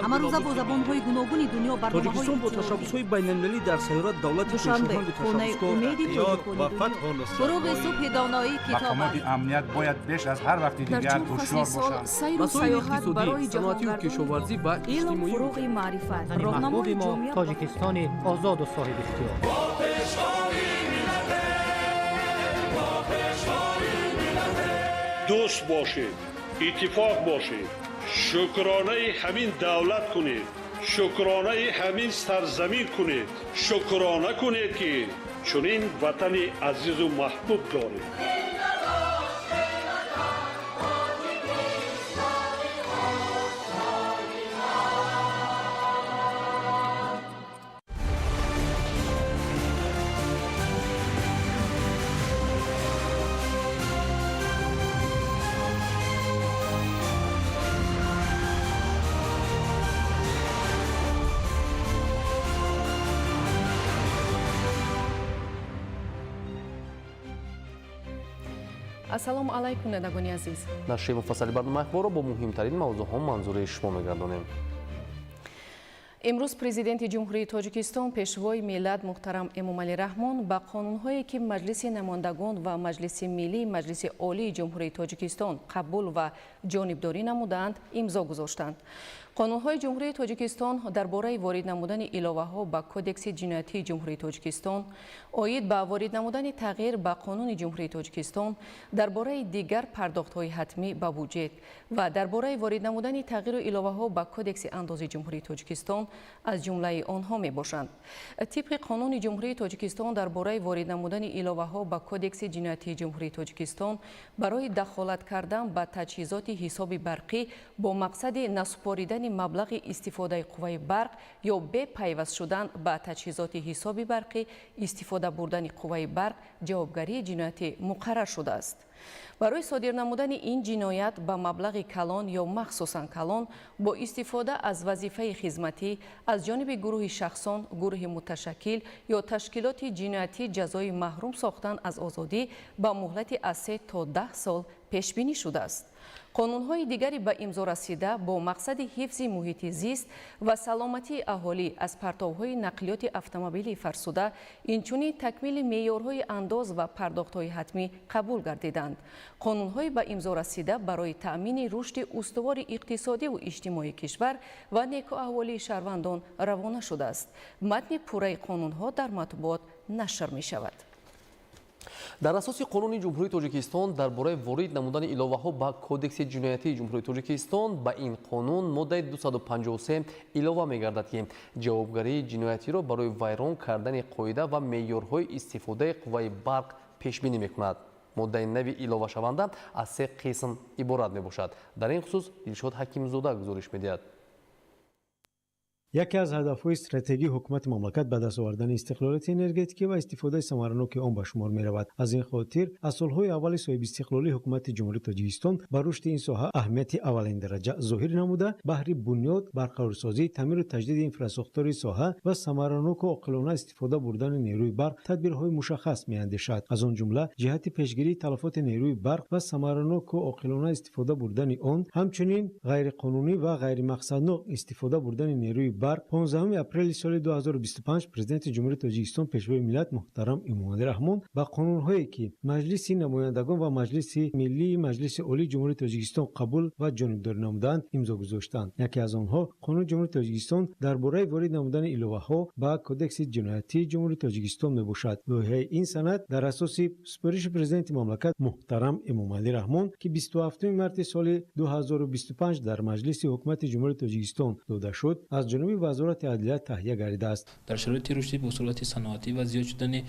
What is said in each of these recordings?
Ҳамарӯза бо забонҳои гуногуни дунё барномаҳои Тоҷикистон бо ташаббусҳои байналмилалӣ дар сайёра давлати Душанбе, пешоҳанги хонаи ташаббускор умеди тоҷикони дунё. Фуруғи субҳи доноӣ китоб Мақомоти аст. амният бояд беш аз ҳар вақти Дар дигар чун фасли ҳушёр сол бошанд. сайру Масоили саёҳат иқтисодӣ, барои саноатию ҷаҳонгардони кишоварзӣ ва илм иҷтимоӣ. фуруғи маърифат, Ватани роҳнамои маҳбуби мо ҷомеа. Тоҷикистони озоду соҳибихтиёр. Дӯст бошед, иттифоқ бошед, шукронаи ҳамин давлат кунед, шукронаи ҳамин сарзамин кунед, шукрона кунед, ки чунин ватани азизу маҳбуб доред. Ассалому алайкум, бинандагони азиз. Нашри муфассали барномаи ахборро бо муҳимтарин мавзӯъҳо манзури шумо мегардонем. Имрӯз Президенти Ҷумҳурии Тоҷикистон, Пешвои миллат муҳтарам Эмомалӣ Раҳмон ба қонунҳое, ки Маҷлиси намояндагон ва Маҷлиси Миллии Маҷлиси Олии Ҷумҳурии Тоҷикистон қабул ва ҷонибдорӣ намудаанд, имзо гузоштанд. Қонунҳои Ҷумҳурии Тоҷикистон дар бораи ворид намудани иловаҳо ба Кодекси ҷиноятии Ҷумҳурии Тоҷикистон, оид ба ворид намудани тағйир ба Қонуни Ҷумҳурии Тоҷикистон дар бораи дигар пардохтҳои ҳатмӣ ба буҷет ва дар бораи ворид намудани тағйиру иловаҳо ба Кодекси андози Ҷумҳурии Тоҷикистон аз ҷумлаи онҳо мебошанд. Тибқи Қонуни Ҷумҳурии Тоҷикистон дар бораи ворид намудани иловаҳо ба Кодекси ҷиноятии Ҷумҳурии Тоҷикистон барои дахолат кардан ба таҷҳизоти ҳисоби барқӣ бо мақсади насупоридани маблағи истифодаи қувваи барқ ё бепайваст шудан ба таҷҳизоти ҳисоби барқӣ истифода бурдани қувваи барқ ҷавобгарии ҷиноятӣ муқаррар шудааст. Барои содир намудани ин ҷиноят ба маблағи калон ё махсусан калон бо истифода аз вазифаи хизматӣ аз ҷониби гурӯҳи шахсон, гурӯҳи муташаккил ё ташкилоти ҷиноятӣ ҷазои маҳрум сохтан аз озодӣ ба муҳлати аз 3 то 10 сол пешбинӣ шудааст. Қонунҳои дигари ба имзо расида бо мақсади ҳифзи муҳити зист ва саломатии аҳолӣ аз партовҳои нақлиёти автомобилии фарсуда, инчунин такмили меъёрҳои андоз ва пардохтҳои ҳатмӣ қабул гардиданд. Қонунҳои ба имзо расида барои таъмини рушди устувори иқтисодиву иҷтимоии кишвар ва некӯаҳволии шаҳрвандон равона шудааст. Матни пурраи қонунҳо дар матбуот нашр мешавад. Дар асоси Қонуни Ҷумҳурии Тоҷикистон дар бораи ворид намудани иловаҳо ба Кодекси ҷиноятии Ҷумҳурии Тоҷикистон ба ин қонун моддаи 253 илова мегардад, ки ҷавобгарии ҷиноятиро барои вайрон кардани қоида ва меъёрҳои истифодаи қувваи барқ пешбинӣ мекунад. Моддаи нави иловашаванда аз се қисм иборат мебошад. Дар ин хусус Дилшод Ҳакимзода гузориш медиҳад. Яке аз ҳадафҳои стратегии ҳукумати мамлакат ба даст овардани истиқлолияти энергетикӣ ва истифодаи самараноки он ба шумор меравад. Аз ин хотир аз солҳои аввали соҳибистиқлолии ҳукумати Ҷумҳурии Тоҷикистон ба рушди ин соҳа аҳамияти аввалиндараҷа зоҳир намуда, баҳри бунёд, барқарорсозӣ, таъмиру таҷдиди инфрасохтори соҳа ва самараноку оқилона истифода бурдани нерӯи барқ тадбирҳои мушаххас меандешад. Аз он ҷумла ҷиҳати пешгирии талафоти нерӯи барқ ва самараноку оқилона истифода бурдани он, ҳамчунин ғайриқонунӣ ва ғайримақсаднок истифода бурдани нерӯи барқ, 15 апрели соли 2025 Президенти Ҷумҳурии Тоҷикистон, Пешвои миллат муҳтарам Эмомалӣ Раҳмон ба қонунҳое, ки Маҷлиси намояндагон ва Маҷлиси Миллии Маҷлиси Олии Ҷумҳурии Тоҷикистон қабул ва ҷонибдорӣ намудаанд, имзо гузоштанд. Яке аз онҳо Қонуни Ҷумҳурии Тоҷикистон дар бораи ворид намудани иловаҳо ба Кодекси ҷиноятии Ҷумҳурии Тоҷикистон мебошад. Лоиҳаи ин санад дар асоси супориши Президенти мамлакат муҳтарам Эмомалӣ Раҳмон, ки 27 марти соли 2025 дар Маҷлиси Ҳукумати Ҷумҳурии Тоҷикистон дода шуд, аз ҷониби Вазорати адлия таҳия гардидааст. Дар шароити рушди босуръати саноатӣ ва зиёд шудани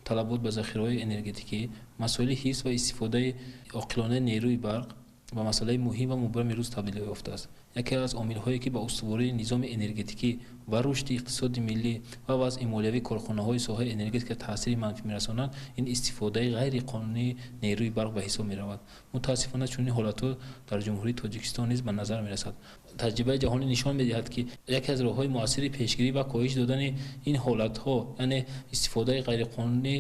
талабот ба захираҳои энергетикӣ, масоили ҳифз ва истифодаи оқилонаи нерӯи барқ ба масъалаи муҳим ва мубрами рӯз табдил ёфтааст. Яке аз омилҳое, ки ба устувории низоми энергетикӣ ва рушди иқтисоди миллӣ ва вазъи молиявии корхонаҳои соҳаи энергетика таъсири манфӣ мерасонанд, ин истифодаи ғайриқонунии нерӯи барқ ба ҳисоб меравад. Мутаассифона, чунин ҳолатҳо дар Ҷумҳурии Тоҷикистон низ ба назар мерасад. Таҷрибаи ҷаҳонӣ нишон медиҳад, ки яке аз роҳҳои муассири пешгирӣ ва коҳиш додани ин ҳолатҳо, яъне истифодаи ғайриқонунии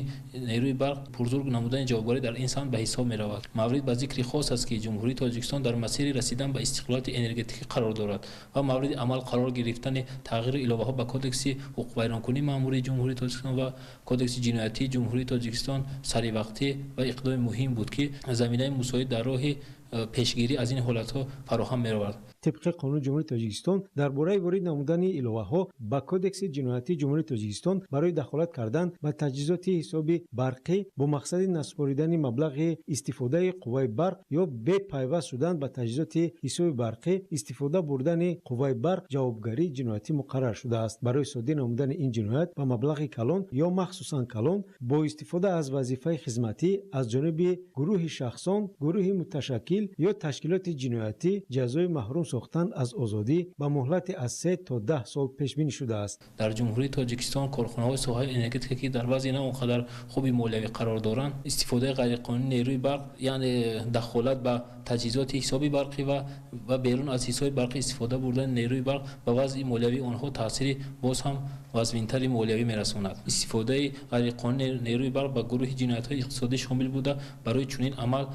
нерӯи барқ, пурзур намудани ҷавобгарӣ дар ин самт ба ҳисоб меравад. Маврид ба зикри хос аст, ки Ҷумҳурии Тоҷикистон дар масири расидан ба истиқлолияти энергетикӣ энергетикӣ қарор дорад ва мавриди амал қарор гирифтани тағйиру иловаҳо ба Кодекси ҳуқуқвайронкунии маъмурии Ҷумҳурии Тоҷикистон ва Кодекси ҷиноятии Ҷумҳурии Тоҷикистон саривақтӣ ва иқдоми муҳим буд, ки заминаи мусоид дар роҳи пешгирӣ аз ин ҳолатҳо фароҳам меовард. Тибқи қонуни Ҷумҳурии Тоҷикистон дар бораи ворид намудани иловаҳо ба Кодекси ҷиноятии Ҷумҳурии Тоҷикистон барои дахолат кардан ба таҷҳизоти ҳисоби барқӣ бо мақсади насупоридани маблағи истифодаи қувваи барқ ё бепайваст шудан ба таҷҳизоти ҳисоби барқӣ истифода бурдани қувваи барқ ҷавобгарии ҷиноятӣ муқаррар шудааст. Барои содир намудани ин ҷиноят ба маблағи калон ё махсусан калон бо истифода аз вазифаи хизматӣ аз ҷониби гурӯҳи шахсон, гурӯҳи муташаккил ё ташкилоти ҷиноятӣ ҷазои маҳрум сохтан аз озодӣ ба муҳлати аз 3 то 10 сол пешбинӣ шудааст. Дар Ҷумҳурии Тоҷикистон корхонаҳои соҳаи энергетика, ки дар вазъи на он қадар хуби молиявӣ қарор доранд, истифодаи ғайриқонунии нерӯи барқ, яъне дахолат ба таҷҳизоти ҳисоби барқӣ ва берун аз ҳисоби барқӣ истифода бурдани нерӯи барқ ба вазъи молиявии онҳо таъсири боз ҳам вазнинтари молиявӣ мерасонад. Истифодаи ғайриқонунии нерӯи барқ ба гурӯҳи ҷиноятҳои иқтисодӣ шомил буда, барои чунин амал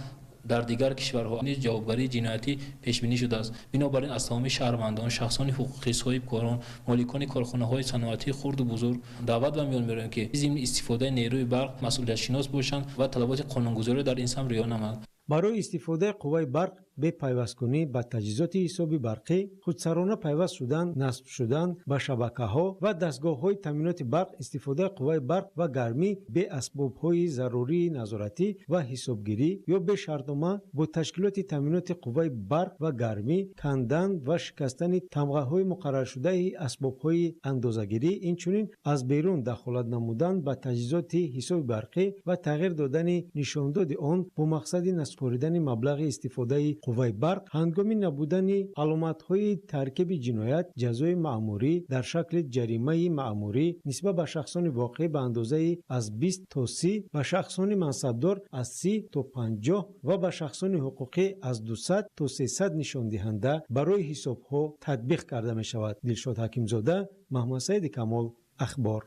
дар дигар кишварҳо низ ҷавобгарии ҷиноятӣ пешбинӣ шудааст. Бинобар ин аз тамоми шаҳрвандон, шахсони ҳуқуқӣ, соҳибкорон, моликони корхонаҳои саноатии хурду бузург даъват ба миён меорем, ки зимни истифодаи нерӯи барқ масъулиятшинос бошанд ва талаботи қонунгузориро дар ин самт риоя намоянд. Барои истифодаи қувваи барқ бепайвасткунӣ ба таҷҳизоти ҳисоби барқӣ, худсарона пайваст шудан, насб шудан ба шабакаҳо ва дастгоҳҳои таъминоти барқ, истифодаи қувваи барқ ва гармӣ бе асбобҳои зарурии назоратӣ ва ҳисобгирӣ ё бе шартнома бо ташкилоти таъминоти қувваи барқ ва гармӣ, кандан ва шикастани тамғаҳои муқарраршудаи асбобҳои андозагирӣ, инчунин аз берун дахолат намудан ба таҷҳизоти ҳисоби барқӣ ва тағйир додани нишондоди он бо мақсади насупоридани маблағи истифодаи қувваи барқ ҳангоми набудани аломатҳои таркиби ҷиноят ҷазои маъмурӣ дар шакли ҷаримаи маъмурӣ нисбат ба шахсони воқеӣ ба андозаи аз 20 то 30, ба шахсони мансабдор аз 30 то 50 ва ба шахсони ҳуқуқӣ аз 200 то 300 нишондиҳанда барои ҳисобҳо татбиқ карда мешавад. Дилшод Ҳакимзода, Маҳмадсаиди Камол, Ахбор.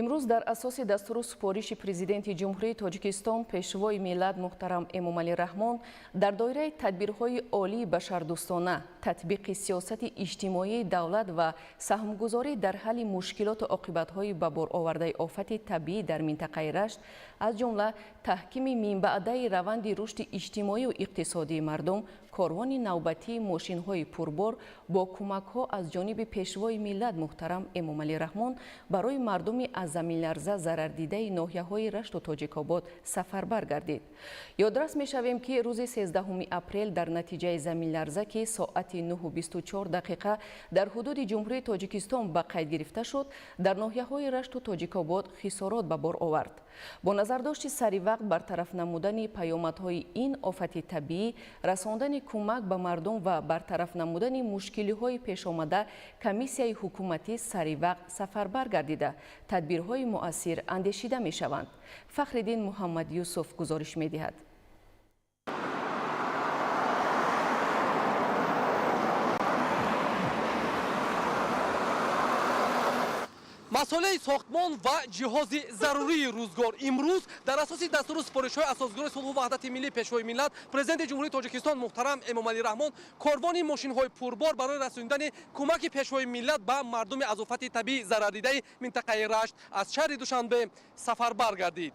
Имрӯз дар асоси дастуру супориши Президенти Ҷумҳурии Тоҷикистон Пешвои миллат муҳтарам Эмомалӣ Раҳмон дар доираи тадбирҳои олии башардӯстона, татбиқи сиёсати иҷтимоии давлат ва саҳмгузорӣ дар ҳалли мушкилоту оқибатҳои ба бор овардаи офати табиӣ дар минтақаи Рашт, аз ҷумла таҳкими минбаъдаи раванди рушди иҷтимоию иқтисодии мардум, корвони навбатии мошинҳои пурбор бо кӯмакҳо аз ҷониби Пешвои миллат муҳтарам Эмомалӣ Раҳмон барои мардуми аз заминларза зарардидаи ноҳияҳои Рашту Тоҷикобод сафарбар гардид. Ёдрас мешавем, ки рӯзи 13 апрел дар натиҷаи заминларза, ки соати 9:24 дар ҳудуди Ҷумҳурии Тоҷикистон ба қайд гирифта шуд, дар ноҳияҳои Рашту Тоҷикобод хисорот ба бор овард. Бо назардошти саривақт бартараф намудани паёмадҳои ин офати табиӣ, расондани кӯмак ба мардум ва бартараф намудани мушкилиҳои пешомада, комиссияи ҳукуматӣ саривақт сафарбар гардида, тадбирҳои муассир андешида мешаванд. Фахриддин Муҳаммад Юсуф гузориш медиҳад. Масолеҳи сохтмон ва ҷиҳози зарурии рӯзгор имрӯз дар асоси дастуру супоришҳои асосгузори сулҳу ваҳдати миллӣ, Пешвои миллат, Президенти Ҷумҳурии Тоҷикистон муҳтарам Эмомалӣ Раҳмон корвони мошинҳои пурбор барои расондани кӯмаки Пешвои миллат ба мардуми аз офати табиӣ зарардидаи минтақаи Рашт аз шаҳри Душанбе сафарбар гардид.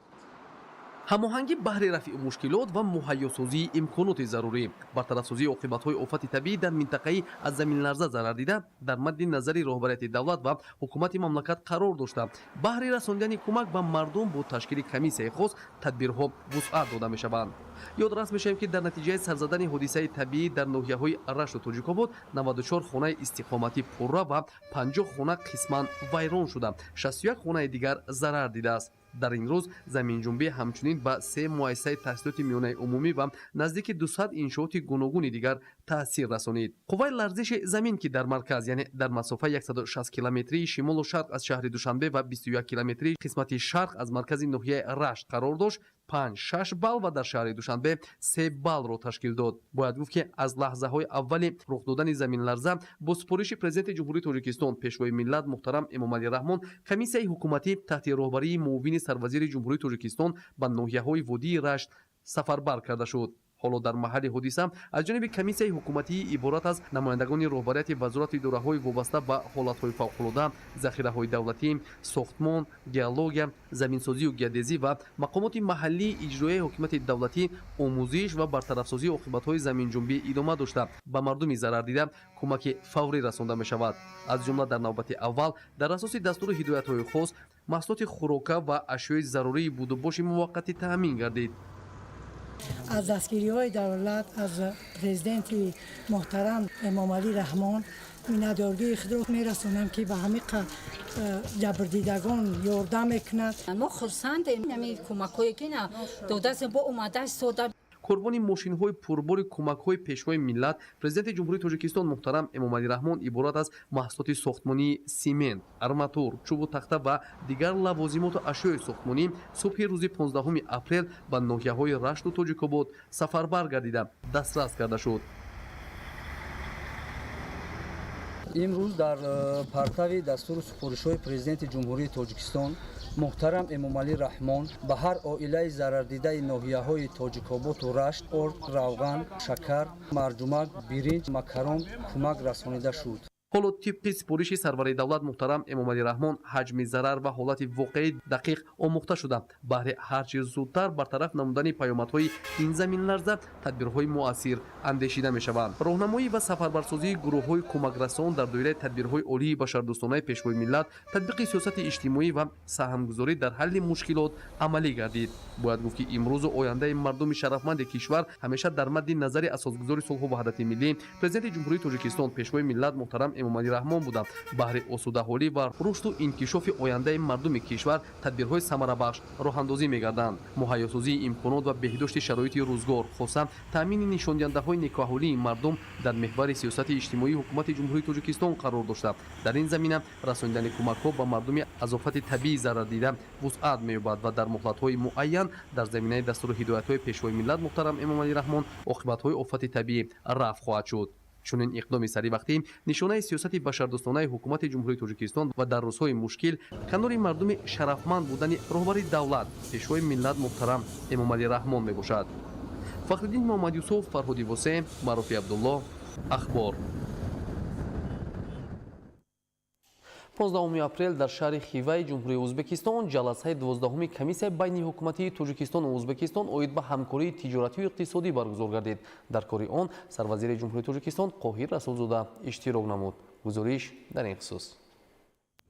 Ҳамоҳангӣ баҳри рафъи мушкилот ва муҳайёсозии имконоти зарурӣ, бартарафсозии оқибатҳои офати табиӣ дар минтақаи аз заминларза зарардида дар мадди назари роҳбарияти давлат ва ҳукумати мамлакат қарор дошта, баҳри расондани кӯмак ба мардум бо ташкили комиссияи хос тадбирҳо вусъат дода мешаванд. Ёдрас мешавем, ки дар натиҷаи сарзадани ҳодисаи табиӣ дар ноҳияҳои Рашту Тоҷикобод 94 хонаи истиқоматӣ пурра ва 50 хона қисман вайрон шуда, 61 хонаи дигар зарар дидааст. Дар ин рӯз заминҷунбӣ ҳамчунин ба 3 муассисаи таҳсилоти миёнаи умумӣ ва наздики 200 иншооти гуногуни дигар таъсир расонид. Қувваи ларзиши замин, ки дар марказ, яъне дар масофаи 160 километрии шимолу шарқ аз шаҳри Душанбе ва 21 километрии қисмати шарқ аз маркази ноҳияи Рашт қарор дошт, 5-6 балл ва дар шаҳри Душанбе 3 баллро ташкил дод. Бояд гуфт, ки аз лаҳзаҳои аввали рух додани заминларза бо супориши Президенти Ҷумҳурии Тоҷикистон Пешвои миллат муҳтарам Эмомалӣ Раҳмон комиссияи ҳукуматӣ таҳти роҳбарии муовини сарвазири Ҷумҳурии Тоҷикистон ба ноҳияҳои водии Рашт сафарбар карда шуд. Ҳоло дар маҳалли ҳодиса аз ҷониби комиссияи ҳукуматии иборат аз намояндагони роҳбарияти вазорати идораҳои вобаста ба ҳолатҳои фавқулода, захираҳои давлатӣ, сохтмон, геология, заминсозию геодезӣ ва мақомоти маҳаллии иҷроияи ҳокимияти давлатӣ омӯзиш ва бартарафсозии оқибатҳои заминҷунбӣ идома дошта, ба мардуми зарардида кӯмаки фаврӣ расонда мешавад. Аз ҷумла дар навбати аввал дар асоси дастуру ҳидоятҳои хос маҳсулоти хӯрока ва ашёи зарурии будубоши муваққатӣ таъмин гардид. Аз дастгириҳои давлат, аз президенти муҳтарам Эмомалӣ Раҳмон миннатдории худро мерасонам, ки ба ҳамин ҷабрдидагон ёрдам мекунад. Мо хурсандем, ҳамин кӯмакҳое ки додааст, бо омада истода. Корвони мошинҳои пурбори кӯмакҳои Пешвои миллат, Президенти Ҷумҳурии Тоҷикистон муҳтарам Эмомалӣ Раҳмон иборат аз маҳсулоти сохтмонии симент, арматур, чӯбу тахта ва дигар лавозимоту ашёи сохтмонӣ субҳи рӯзи 15 апрел ба ноҳияҳои Рашту Тоҷикобод сафарбар гардида дастрас карда шуд. Имрӯз дар партави дастуру супоришҳои Президенти Ҷумҳурии Тоҷикистон муҳтарам Эмомалӣ Раҳмон ба ҳар оилаи зарардидаи ноҳияҳои Тоҷикоботу Рашт орд, равған, шакар, марҷумак, биринҷ, макарон кӯмак расонида шуд. Ҳоло тибқи супориши сарвари давлат муҳтарам Эмомалӣ Раҳмон ҳаҷми зарар ва ҳолати воқеӣ дақиқ омӯхта шуда, баҳри ҳарчи зудтар бартараф намудани паёмадҳои ин заминларза тадбирҳои муассир андешида мешаванд. Роҳнамоӣ ва сафарбарсозии гурӯҳҳои кӯмакрасон дар доираи тадбирҳои олии башардӯстонаи Пешвои миллат, татбиқи сиёсати иҷтимоӣ ва саҳмгузорӣ дар ҳалли мушкилот амалӣ гардид. Бояд гуфт, ки имрӯзу ояндаи мардуми шарафманди кишвар ҳамеша дар мадди назари асосгузори сулҳу ваҳдати миллӣ, Президенти Ҷумҳурии Тоҷикистон, Пешвои миллат муҳтарам Эмомалӣ Раҳмон буда, баҳри осудаҳолӣ ва рушду инкишофи ояндаи мардуми кишвар тадбирҳои самарабахш роҳандозӣ мегарданд. Муҳайёсозии имконот ва беҳдошти шароити рӯзгор, хоса таъмини нишондиҳандаҳои некӯаҳолии мардум дар меҳвари сиёсати иҷтимоии Ҳукумати Ҷумҳурии Тоҷикистон қарор дошта, дар ин замина расонидани кӯмакҳо ба мардуми аз офати табиӣ зарардида вусъат меёбад ва дар муҳлатҳои муайян дар заминаи дастуру ҳидоятҳои Пешвои миллат муҳтарам Эмомалӣ Раҳмон оқибатҳои офати табиӣ рафъ хоҳад шуд. Чунин иқдоми саривақтӣ нишонаи сиёсати башардӯстонаи Ҳукумати Ҷумҳурии Тоҷикистон ва дар рӯзҳои мушкил канори мардуми шарафманд будани роҳбари давлат, Пешвои миллат муҳтарам Эмомалӣ Раҳмон мебошад. Фахриддин Муҳаммадюсуф, Фарҳоди Восеъ, Маъруфи Абдуллоҳ, Ахбор. 15 апрел дар шаҳри Хиваи Ҷумҳурии Ӯзбекистон ҷаласаи 12-уми комиссияи байниҳукуматии Тоҷикистону Ӯзбекистон оид ба ҳамкории тиҷоратию иқтисодӣ баргузор гардид. Дар кори он сарвазири Ҷумҳурии Тоҷикистон Қоҳир Расулзода иштирок намуд. Гузориш дар ин хусус.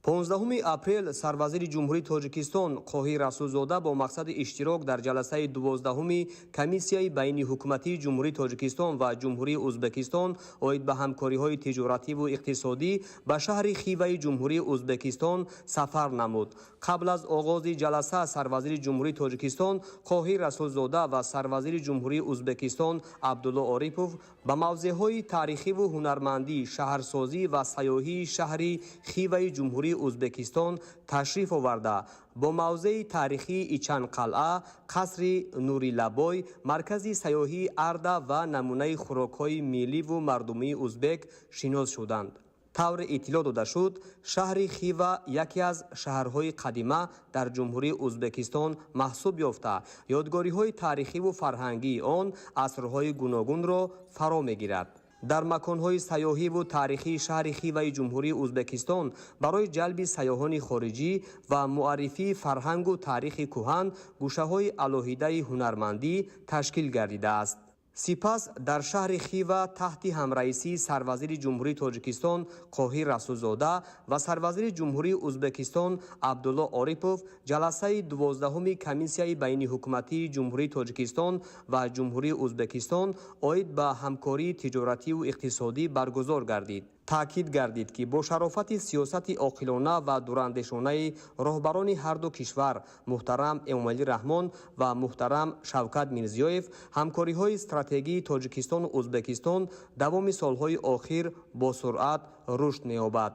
15 апрел сарвазири Ҷумҳурии Тоҷикистон Қоҳир Расулзода бо мақсади иштирок дар ҷаласаи 12-уми комиссияи байниҳукуматии Ҷумҳурии Тоҷикистон ва Ҷумҳурии Ӯзбекистон оид ба ҳамкориҳои тиҷоративу иқтисодӣ ба шаҳри Хиваи Ҷумҳурии Ӯзбекистон сафар намуд. Қабл аз оғози ҷаласа сарвазири Ҷумҳурии Тоҷикистон Қоҳир Расулзода ва сарвазири Ҷумҳурии Ӯзбекистон Абдулло Орипов ба мавзеъҳои таърихиву ҳунармандӣ, шаҳрсозӣ ва сайёҳии шаҳри Хиваи Ҷумҳурии Ӯзбекистон ташриф оварда, бо мавзеи таърихии Ичанқалъа, қасри Нурилабой, маркази сайёҳии Арда ва намунаи хӯрокҳои милливу мардумии ӯзбек шинос шуданд. Тавре иттилоъ дода шуд, шаҳри Хива яке аз шаҳрҳои қадима дар Ҷумҳурии Ӯзбекистон маҳсуб ёфта, ёдгориҳои таърихиву фарҳангии он асрҳои гуногунро фаро мегирад. Дар маконҳои сайёҳиву таърихии шаҳри Хиваи Ҷумҳурии Ӯзбекистон барои ҷалби сайёҳони хориҷӣ ва муаррифии фарҳангу таърихи кӯҳан гӯшаҳои алоҳидаи ҳунармандӣ ташкил гардидааст. Сипас дар шаҳри Хива таҳти ҳамраисии сарвазири Ҷумҳурии Тоҷикистон Қоҳир Расулзода ва сарвазири Ҷумҳурии Ӯзбекистон Абдулло Орипов ҷаласаи 12-уми комиссияи байниҳукуматии Ҷумҳурии Тоҷикистон ва Ҷумҳурии Ӯзбекистон оид ба ҳамкории тиҷоративу иқтисодӣ баргузор гардид. Таъкид гардид, ки бо шарофати сиёсати оқилона ва дурандешонаи роҳбарони ҳарду кишвар муҳтарам Эмомалӣ Раҳмон ва муҳтарам Шавкат Мирзиёев ҳамкориҳои стратегии Тоҷикистону Ӯзбекистон давоми солҳои охир бо суръат рушд меёбад.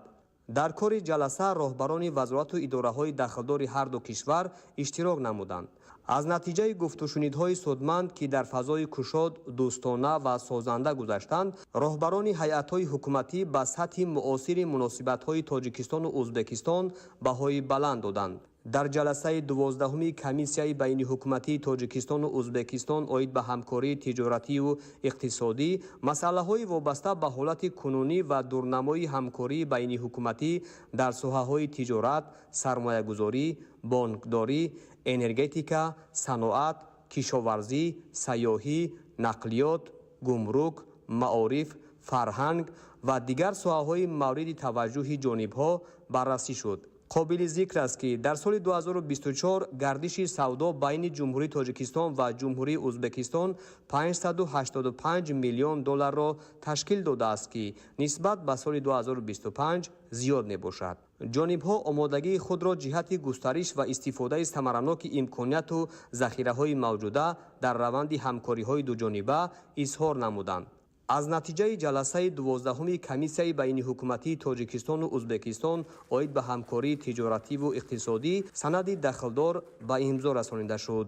Дар кори ҷаласа роҳбарони вазорату идораҳои дахлдори ҳарду кишвар иштирок намуданд. Аз натиҷаи гуфтушунидҳои судманд, ки дар фазои кушод, дӯстона ва созанда гузаштанд, роҳбарони ҳайатҳои ҳукуматӣ ба сатҳи муосири муносибатҳои Тоҷикистону Ӯзбекистон баҳои баланд доданд. Дар ҷаласаи 12-уми комиссияи байниҳукуматии Тоҷикистону Ӯзбекистон оид ба ҳамкории тиҷоративу иқтисодӣ масъалаҳои вобаста ба ҳолати кунунӣ ва дурнамои ҳамкории байниҳукуматӣ дар соҳаҳои тиҷорат, сармоягузорӣ, бонкдорӣ, энергетика, саноат, кишоварзӣ, сайёҳӣ, нақлиёт, гумрук, маориф, фарҳанг ва дигар соҳаҳои мавриди таваҷҷӯҳи ҷонибҳо баррасӣ шуд. Қобили зикр аст, ки дар соли 2024 гардиши савдо байни Ҷумҳурии Тоҷикистон ва Ҷумҳурии Ӯзбекистон 585 миллион долларро ташкил додааст, ки нисбат ба соли 2025 зиёд мебошад. Ҷонибҳо омодагии худро ҷиҳати густариш ва истифодаи самараноки имконияту захираҳои мавҷуда дар раванди ҳамкориҳои дуҷониба изҳор намуданд. Аз натиҷаи ҷаласаи 12-уми комиссияи байниҳукуматии Тоҷикистону Ӯзбекистон оид ба ҳамкории тиҷоративу иқтисодӣ санади дахлдор ба имзо расонида шуд.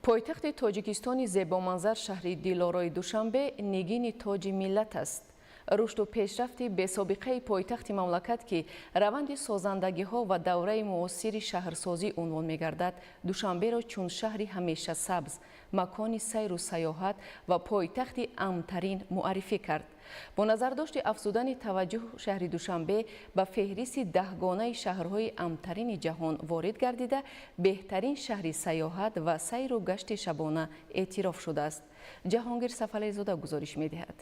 Пойтахти Тоҷикистони зебоманзар, шаҳри дилорои Душанбе, нигини тоҷи миллат аст. Рушду пешрафти бесобиқаи пойтахти мамлакат, ки раванди созандагиҳо ва давраи муосири шаҳрсозӣ унвон мегардад, Душанберо чун шаҳри ҳамеша сабз, макони сайру сайёҳат ва пойтахти амнтарин муаррифӣ кард. Бо назардошти афзудани таваҷҷӯҳ, шаҳри Душанбе ба феҳристи 10-гонаи шаҳрҳои амнтарини ҷаҳон ворид гардида, беҳтарин шаҳри сайёҳат ва сайру гашти шабона эътироф шудааст. Ҷаҳонгир Сафализода гузориш медиҳад.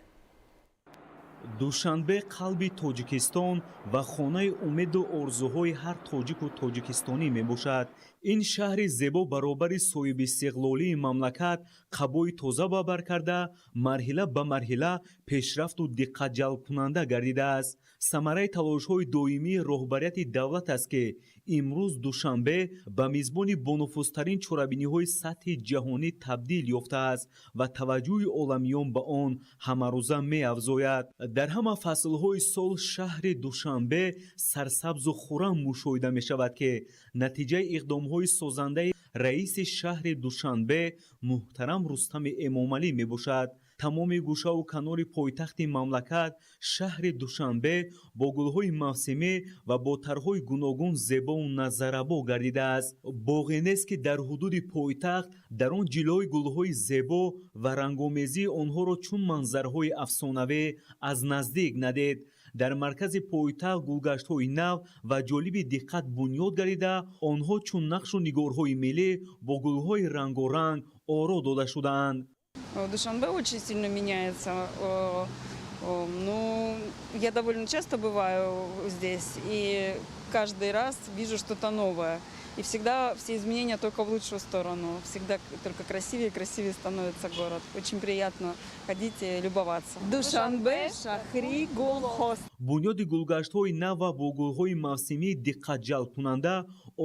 Душанбе қалби Тоҷикистон ва хонаи умеду орзуҳои ҳар тоҷику тоҷикистонӣ мебошад. Ин шаҳри зебо баробари соҳибистиқлолии мамлакат қабои тоза ба бар карда, марҳила ба марҳила пешрафту диққатҷалбкунанда гардидааст. Самараи талошҳои доимии роҳбарияти давлат аст, ки имрӯз Душанбе ба мизбони бонуфузтарин чорабиниҳои сатҳи ҷаҳонӣ табдил ёфтааст ва таваҷҷӯҳи оламиён ба он ҳамарӯза меафзояд. Дар ҳама фаслҳои сол шаҳри Душанбе сарсабзу хуррам мушоҳида мешавад, ки натиҷаи иқдомҳои созандаи раиси шаҳри Душанбе муҳтарам Рустами Эмомалӣ мебошад. Тамоми гӯшаву канори пойтахти мамлакат, шаҳри Душанбе, бо гулҳои мавсимӣ ва бо тарҳҳои гуногун зебову назаррабо гардидааст. Боғе нест, ки дар ҳудуди пойтахт дар он ҷилои гулҳои зебо ва рангомезии онҳоро чун манзараҳои афсонавӣ аз наздик надид. Дар маркази пойтахт гулгаштҳои нав ва ҷолиби диққат бунёд гардида, онҳо чун нақшу нигорҳои миллӣ бо гулҳои рангоранг оро дода шудаанд. Душанбе очень сильно меняется. Ну, я довольно часто бываю здесь, и каждый раз вижу что-то новое. И всегда все изменения только в лучшую сторону. Всегда только красивее и красивее становится город. Очень приятно ходить и любоваться. Душанбе шаҳри гулҳост. Бунёди гулгаштҳои нав ва бо гулҳои мавсимии диққатҷалбкунанда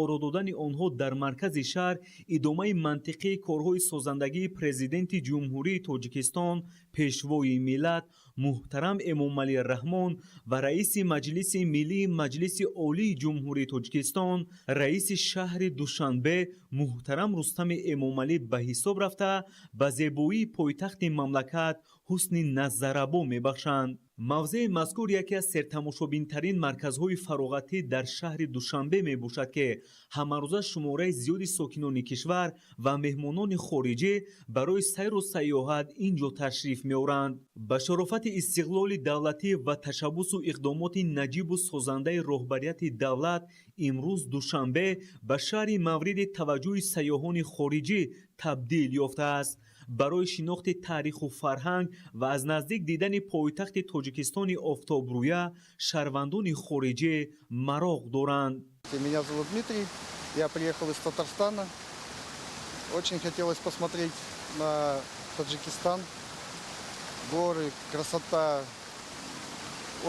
оро додани онҳо дар маркази шаҳр идомаи мантиқии корҳои созандагии Президенти Ҷумҳурии Тоҷикистон, Пешвои миллат муҳтарам Эмомалӣ Раҳмон ва раиси Маҷлиси Миллии Маҷлиси Олии Ҷумҳурии Тоҷикистон, раиси шаҳри Душанбе муҳтарам Рустами Эмомалӣ ба ҳисоб рафта, ба зебоии пойтахти мамлакат ҳусни назаррабо мебахшанд. Мавзеи мазкур яке аз сертамошобинтарин марказҳои фароғатӣ дар шаҳри Душанбе мебошад, ки ҳамарӯза шумораи зиёди сокинони кишвар ва меҳмонони хориҷӣ барои сайру сайёҳат ин ҷо ташриф меоранд. Ба шарофати истиқлоли давлатӣ ва ташаббусу иқдомоти наҷибу созандаи роҳбарияти давлат имрӯз Душанбе ба шаҳри мавриди таваҷҷӯҳи сайёҳони хориҷӣ табдил ёфтааст. Барои шинохти таъриху фарҳанг ва аз наздик дидани пойтахти Тоҷикистони офтобрӯя шаҳрвандони хориҷӣ мароқ доранд. Меня зовут Дмитрий, я приехал из Татарстана. Очень хотелось посмотреть на Таджикистан, горы, красота.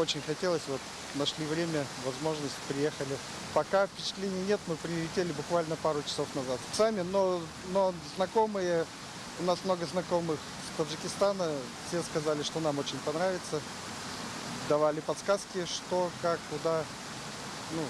Очень хотелось, вот нашли время, возможность, приехали. Пока впечатлений нет, мы прилетели буквально пару часов назад. Сами, но знакомые, у нас много знакомых с Таджикистана, все сказали, что нам очень понравится. Давали подсказки, что, как, куда. Ну,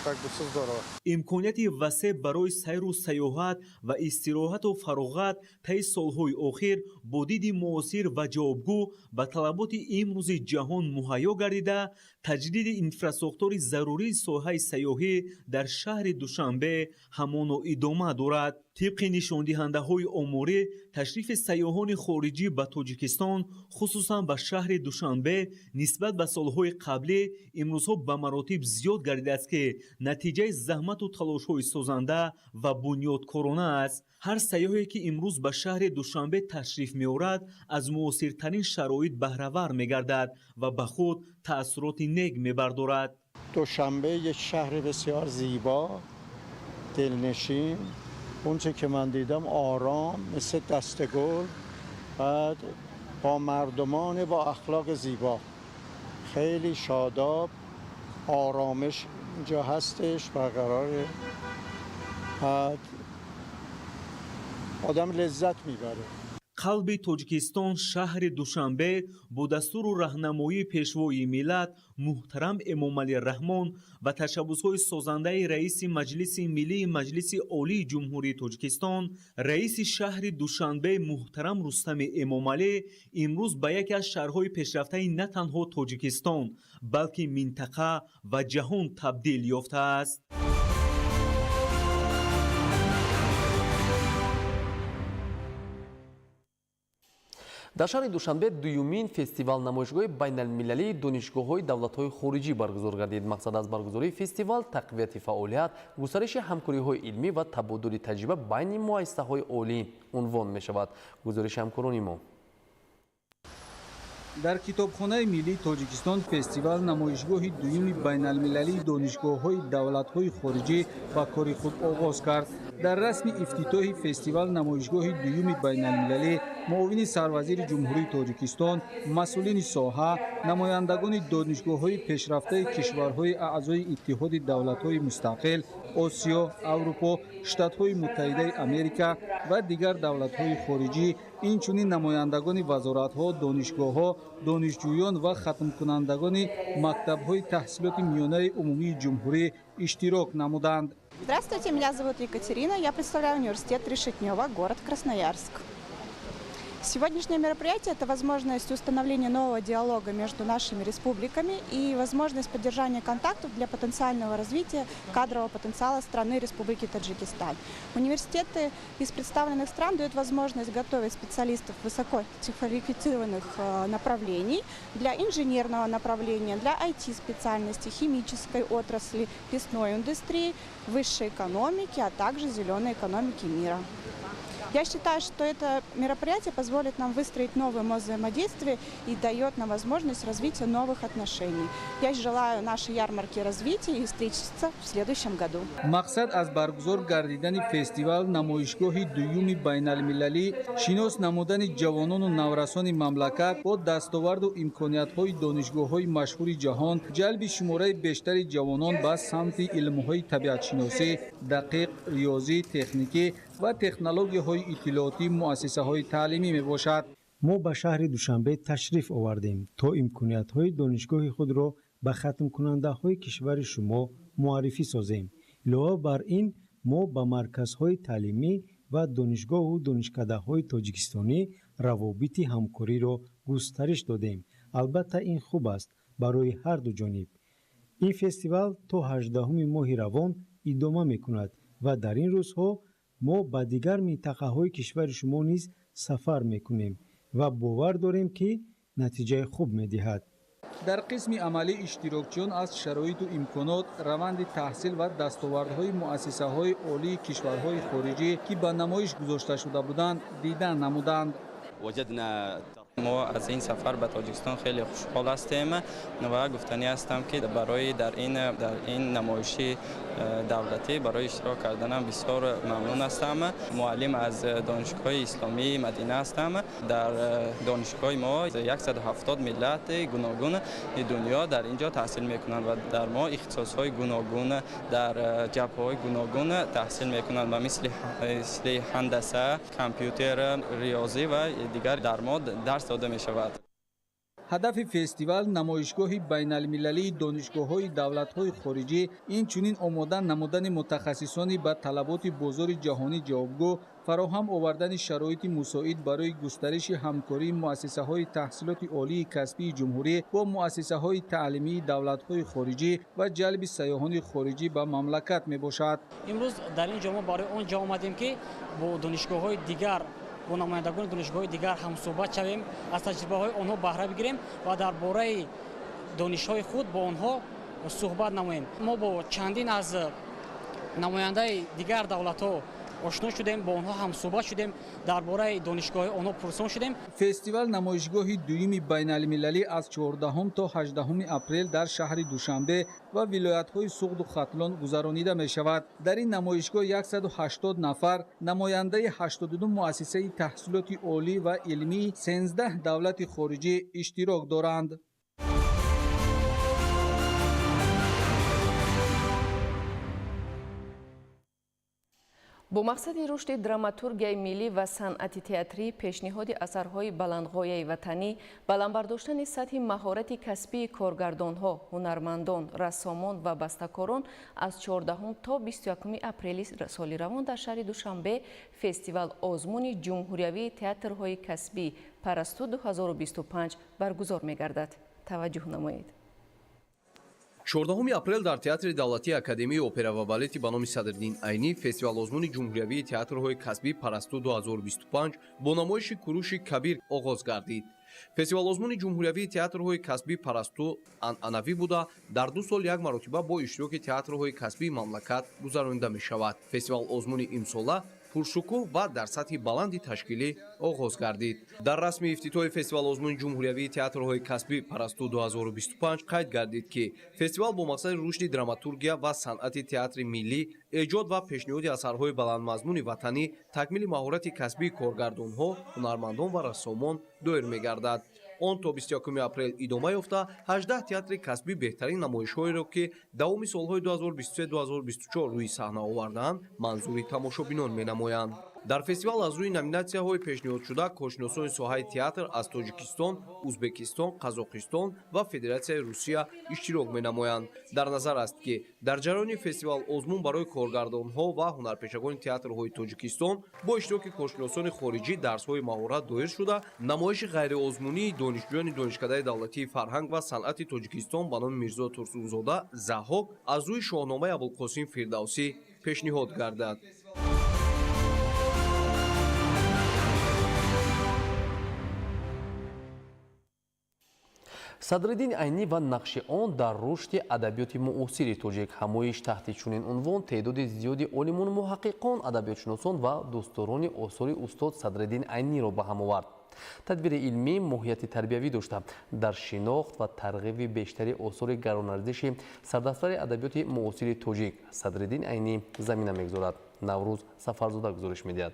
Как бы все здорово. Имконияти васеъ барои сайру сайёҳат ва истироҳату фароғат таи солҳои охир бо диди муосир ва ҷавобгӯ ба талаботи имрӯзи ҷаҳон муҳайё гардида, таҷдиди инфрасохтори зарурии соҳаи сайёҳӣ дар шаҳри Душанбе ҳамоно идома дорад. Тибқи нишондиҳандаҳои оморӣ, ташрифи сайёҳони хориҷӣ ба Тоҷикистон, хусусан ба шаҳри Душанбе, нисбат ба солҳои қаблӣ имрӯзҳо ба маротиб зиёд гардидааст, ки натиҷаи заҳмату талошҳои созанда ва бунёдкорона аст. Ҳар сайёҳе, ки имрӯз ба шаҳри Душанбе ташриф меорад, аз муосиртарин шароит баҳравар мегардад ва ба худ таассуроти нек мебардорад. Душанбе як шаҳри бисёр зебо, дилнишин. اونچه که من دیدم آرام مثل دستگل، بعد با مردمان با اخلاق زیبا، خیلی شاداب، آرامش اینجا هستش برقراره، بعد آدم لذت میبره. Қалби Тоҷикистон, шаҳри Душанбе, бо дастуру раҳнамоии Пешвои миллат муҳтарам Эмомалӣ Раҳмон ва ташаббусҳои созандаи раиси Маҷлиси Миллии Маҷлиси Олии Ҷумҳурии Тоҷикистон, раиси шаҳри Душанбе муҳтарам Рустами Эмомалӣ имрӯз ба яке аз шаҳрҳои пешрафтаи на танҳо Тоҷикистон, балки минтақа ва ҷаҳон табдил ёфтааст. Дар шаҳри Душанбе дуюмин фестивал намоишгоҳи байналмилалии донишгоҳҳои давлатҳои хориҷӣ баргузор гардид. Мақсад аз баргузории фестивал тақвияти фаъолият, густариши ҳамкориҳои илмӣ ва табодули таҷриба байни муассисаҳои олӣ унвон мешавад. Гузориши ҳамкорони мо. Дар Китобхонаи миллии Тоҷикистон фестивал намоишгоҳи дуюми байналмилалии донишгоҳҳои давлатҳои хориҷӣ ба кори худ оғоз кард. Дар расми ифтитоҳи фестивал намоишгоҳи дуюми байналмилалӣ муовини сарвазири Ҷумҳурии Тоҷикистон, масъулини соҳа, намояндагони донишгоҳҳои пешрафтаи кишварҳои аъзои Иттиҳоди давлатҳои мустақил, Осиё, Аврупо, Штатҳои Муттаҳидаи Америка ва дигар давлатҳои хориҷӣ, инчунин намояндагони вазоратҳо, донишгоҳҳо, донишҷӯён ва хатмкунандагони мактабҳои таҳсилоти миёнаи умумии ҷумҳурӣ иштирок намуданд. Здравствуйте, меня зовут Екатерина, я представляю университет Решетнева, город Красноярск. Сегодняшнее мероприятие – это возможность установления нового диалога между нашими республиками и возможность поддержания контактов для потенциального развития кадрового потенциала страны Республики Таджикистан. Университеты из представленных стран дают возможность готовить специалистов высококвалифицированных направлений для инженерного направления, для IT-специальности, химической отрасли, лесной индустрии, высшей экономики, а также зеленой экономики мира. Я считаю, что это мероприятие позволит нам выстроить новый мост взаимодействия и дает нам возможность развития новых отношений. Я желаю нашей ярмарке развития и встретиться в следующем году. Мақсад аз баргузор гардидани фестивал намоишгоҳи дуюми байналмилалӣ шинос намудани ҷавонону наврасони мамлакат бо дастоварду имкониятҳои донишгоҳҳои машҳури ҷаҳон, ҷалби шумораи бештари ҷавонон ба самти илмҳои табиатшиносӣ, дақиқ, риёзӣ, техникӣ ва технологияҳои иттилоотии муассисаҳои таълимӣ мебошад. Мо ба шаҳри Душанбе ташриф овардем, то имкониятҳои донишгоҳи худро ба хатмкунандаҳои кишвари шумо муаррифӣ созем. Илова бар ин, мо ба марказҳои таълимӣ ва донишгоҳу донишкадаҳои тоҷикистонӣ равобити ҳамкориро густариш додем. Албатта, ин хуб аст барои ҳар ду ҷониб. Ин фестивал то 18 моҳи равон идома мекунад ва дар ин рӯзҳо мо ба дигар минтақаҳои кишвари шумо низ сафар мекунем ва бовар дорем, ки натиҷаи хуб медиҳад. Дар қисми амалӣ иштирокчиён аз шароиту имконот, раванди таҳсил ва дастовардҳои муассисаҳои олии кишварҳои хориҷӣ, ки ба намоиш гузошта шуда буданд, дидан намуданд. Мо аз ин сафар ба Тоҷикистон хеле хушҳол ҳастем ва гуфтанӣ ҳастам, ки барои дар ин намоиши давлатӣ барои иштирок карданам бисёр мамнун ҳастам. Муаллим аз Донишгоҳи Исломии Мадина ҳастам. Дар донишгоҳи мо 170 миллати гуногуни дунё дар ин ҷо таҳсил мекунанд ва дар мо ихтисосҳои гуногун дар ҷабҳаҳои гуногун таҳсил мекунанд ба мисли ҳандаса, компютер, риёзӣ ва дигар дар мо дарс дода мешавад. Ҳадафи фестивал намоишгоҳи байналмилалии донишгоҳҳои давлатҳои хориҷӣ, инчунин омода намудани мутахассисони ба талаботи бозори ҷаҳонӣ ҷавобгӯ, фароҳам овардани шароити мусоид барои густариши ҳамкории муассисаҳои таҳсилоти олии касбии ҷумҳурӣ бо муассисаҳои таълимии давлатҳои хориҷӣ ва ҷалби сайёҳони хориҷӣ ба мамлакат мебошад. Имрӯз дар ин ҷо мо барои он ҷо омадем, ки бо донишгоҳҳои дигар, бо намояндагони донишгоҳҳои дигар ҳамсӯҳбат шавем, аз таҷрибаҳои онҳо баҳра бигирем ва дар бораи донишҳои худ бо онҳо суҳбат намоем. Мо бо чандин аз намояндаи дигар давлатҳо ошно шудем, бо онҳо ҳамсӯҳбат шудем, дар бораи донишгоҳҳои онҳо пурсон шудем. Фестивал намоишгоҳи дуюми байналмилалӣ аз 14 то 18 апрел дар шаҳри Душанбе ва вилоятҳои Суғду Хатлон гузаронида мешавад. Дар ин намоишгоҳ 180 нафар намояндаи 82 муассисаи таҳсилоти олӣ ва илмии 13 давлати хориҷӣ иштирок доранд. Бо мақсади рушди драматургияи миллӣ ва санъати театрӣ, пешниҳоди асарҳои баландғояи ватанӣ, баланд бардоштани сатҳи маҳорати касбии коргардонҳо, ҳунармандон, рассомон ва бастакорон аз 14 то 21 апрели соли равон дар шаҳри Душанбе фестивал озмуни ҷумҳуриявии театрҳои касбӣ Парасту 2025 баргузор мегардад. Таваҷҷӯҳ намоед. 14 апрел дар Театри давлатии Академияи опера ва балети ба номи Садриддин Айнӣ фестивал-озмуни ҷумҳуриявии театрҳои касбӣ Парасту 2025 бо намоиши Куруши Кабир оғоз гардид. Фестивал-озмуни ҷумҳуриявии театрҳои касбӣ Парасту анъанавӣ буда, дар 2 сол як маротиба бо иштироки театрҳои касбии мамлакат гузаронида мешавад. Фестивал-озмуни имсола пуршукӯҳ ва дар сатҳи баланди ташкилӣ оғоз гардид. Дар расми ифтитоҳи фестивал-озмуни ҷумҳуриявии театрҳои касбӣ Парасту 2025 қайд гардид, ки фестивал бо мақсади рушди драматургия ва санъати театри миллӣ, эҷод ва пешниҳоди асарҳои баландмазмуни ватанӣ, такмили маҳорати касбии коргардонҳо, ҳунармандон ва рассомон доир мегардад. Он то 21 апрел идома ёфта, 18 театри касбӣ беҳтарин намоишҳоеро, ки давоми солҳои 2023-2024 рӯи саҳна овардаанд, манзури тамошобинон менамоянд. Дар фестивал аз рӯи номинатсияҳои пешниҳодшуда коршиносони соҳаи театр аз Тоҷикистон, Узбекистон, Қазоқистон ва Федератсияи Русия иштирок менамоянд. Дар назар аст, ки дар ҷараёни фестивал озмун барои коргардонҳо ва ҳунарпешагони театрҳои Тоҷикистон бо иштироки коршиносони хориҷӣ дарсҳои маҳорат доир шуда, намоиши ғайриозмунии донишҷӯёни Донишкадаи давлатии фарҳанг ва санъати Тоҷикистон ба номи Мирзо Турсунзода Заҳҳок аз рӯи Шоҳномаи Абулқосим Фирдавсӣ пешниҳод гардад. Садриддин Айнӣ ва нақши он дар рушди адабиёти муосири тоҷик. Ҳамоиш таҳти чунин унвон теъдоди зиёди олимону муҳаққиқон, адабиётшиносон ва дӯстдорони осори устод Садриддин Айниро ба ҳам овард. Тадбири илмӣ моҳияти тарбиявӣ дошта, дар шинохт ва тарғиби бештари осори гаронарзиши сардафтари адабиёти муосири тоҷик Садриддин Айнӣ замина мегузорад. Наврӯз Сафарзода гузориш медиҳад.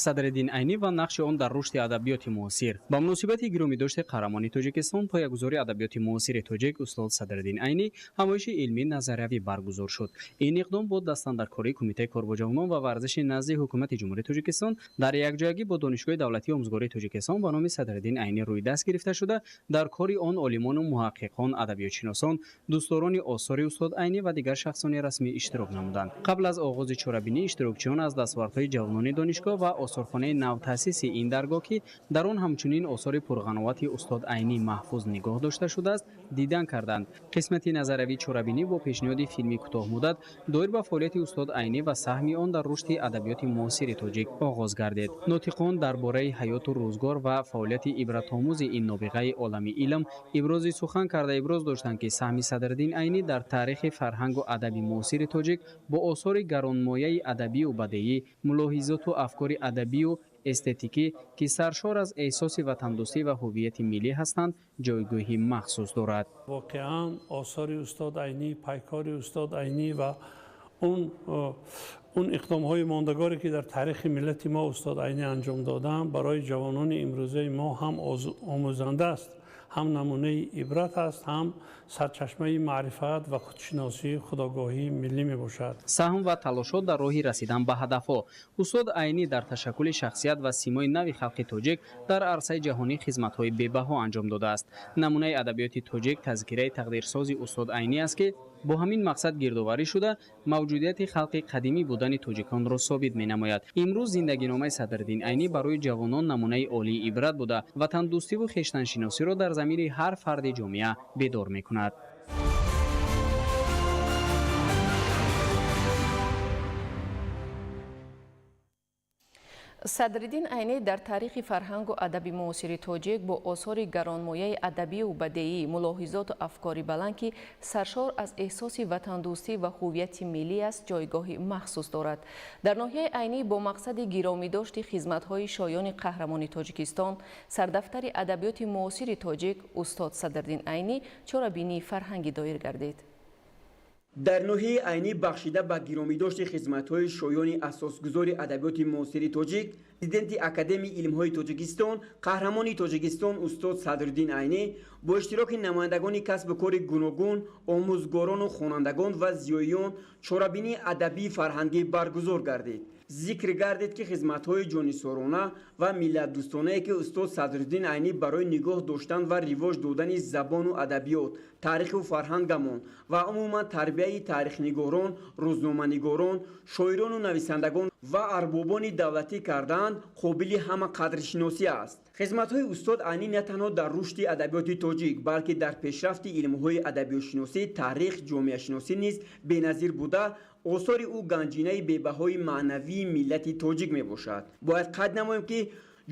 Садриддин Айнӣ ва нақши он дар рушди адабиёти муосир. Ба муносибати гиромидошти қаҳрамони Тоҷикистон, поягузори адабиёти муосири тоҷик устод Садриддин Айнӣ ҳамоиши илмӣ назариявӣ баргузор шуд. Ин иқдом бо дастандаркории Кумитаи кор бо ҷавонон ва варзиши назди Ҳукумати Ҷумҳурии Тоҷикистон дар якҷоягӣ бо Донишгоҳи давлатии омӯзгории Тоҷикистон ба номи Садриддин Айнӣ рӯи даст гирифта шуда, дар кори он олимону муҳаққиқон, адабиётшиносон, дӯстдорони осори устод Айнӣ ва дигар шахсони расмӣ иштирок намуданд. Қабл аз оғози чорабинӣ иштирокчиён аз дастовардҳои ҷавонони донишгоҳ ва осорхонаи навтаъсиси ин даргоҳ, ки дар он ҳамчунин осори пурғановати устод Айнӣ маҳфуз нигоҳ дошта шудааст, дидан карданд. Қисмати назариявии чорабинӣ бо пешниҳоди филми кӯтоҳмуддат доир ба фаъолияти устод Айнӣ ва саҳми он дар рушди адабиёти муосири тоҷик оғоз гардид. Нотиқон дар бораи ҳаёту рӯзгор ва фаъолияти ибратомӯзи ин нобиғаи олами илм ибрози сухан карда, иброз доштанд, ки саҳми Садриддин Айнӣ дар таърихи фарҳангу адаби муосири тоҷик бо осори гаронмояи адабию бадеӣ, мулоҳизоту афкори адабию эстетикӣ, ки саршор аз эҳсоси ватандӯстӣ ва ҳуввияти миллӣ ҳастанд, ҷойгоҳи махсус дорад. Воқеан осори устод Айнӣ, пайкори устод Айнӣ ва он иқдомҳои мондагоре, ки дар таърихи миллати мо устод Айнӣ анҷом додаанд, барои ҷавонони имрӯзаи мо ҳам омӯзанда аст, Ҳам намунаи ибрат аст, ҳам сарчашмаи маърифат ва худшиносии худогоҳии миллӣ мебошад. Саҳм ва талошҳо дар роҳи расидан ба ҳадафҳо. Устод Айнӣ дар ташаккули шахсият ва симои нави халқи тоҷик дар арсаи ҷаҳонӣ хизматҳои бебаҳо анҷом додааст. Намунаи адабиёти тоҷик тазкираи тақдирсози устод Айнӣ аст, ки бо ҳамин мақсад гирдоварӣ шуда, мавҷудияти халқи қадимӣ будани тоҷиконро собит менамояд. Имрӯз зиндагиномаи Садриддин Айнӣ барои ҷавонон намунаи олии ибрат буда, ватандӯстиву хештаншиносиро дар замири ҳар фарди ҷомеа бедор мекунад. Садриддин Айнӣ дар таърихи фарҳангу адаби муосири тоҷик бо осори гаронмояи адабию бадеӣ, мулоҳизоту афкори баланд, ки саршор аз эҳсоси ватандӯстӣ ва ҳуввияти миллӣ аст, ҷойгоҳи махсус дорад. Дар ноҳияи Айнӣ бо мақсади гиромидошти хизматҳои шоёни қаҳрамони Тоҷикистон, сардафтари адабиёти муосири тоҷик устод Садриддин Айнӣ чорабинии фарҳангӣ доир гардид. Дар ноҳияи Айнӣ бахшида ба гиромидошти хизматҳои шоёни асосгузори адабиёти муосири тоҷик, президенти Академияи илмҳои Тоҷикистон, қаҳрамони Тоҷикистон устод Садриддин Айнӣ бо иштироки намояндагони касбу кори гуногун, омӯзгорону хонандагон ва зиёиён чорабинии адабии фарҳангӣ баргузор гардид. Зикр гардид, ки хизматҳои ҷонисорона ва миллатдӯстонае, ки устод Садриддин Айнӣ барои нигоҳ доштан ва ривоҷ додани забону адабиёт, таъриху фарҳангамон ва умуман тарбияи таърихнигорон, рӯзноманигорон, шоирону нависандагон ва арбобони давлатӣ кардаанд, қобили ҳама қадршиносӣ аст. Хизматҳои устод Айнӣ на танҳо дар рушди адабиёти тоҷик, балки дар пешрафти илмҳои адабиётшиносӣ, таърих, ҷомеашиносӣ низ беназир буда, осори ӯ ганҷинаи бебаҳои маънавии миллати тоҷик мебошад. Бояд қайд намоем, ки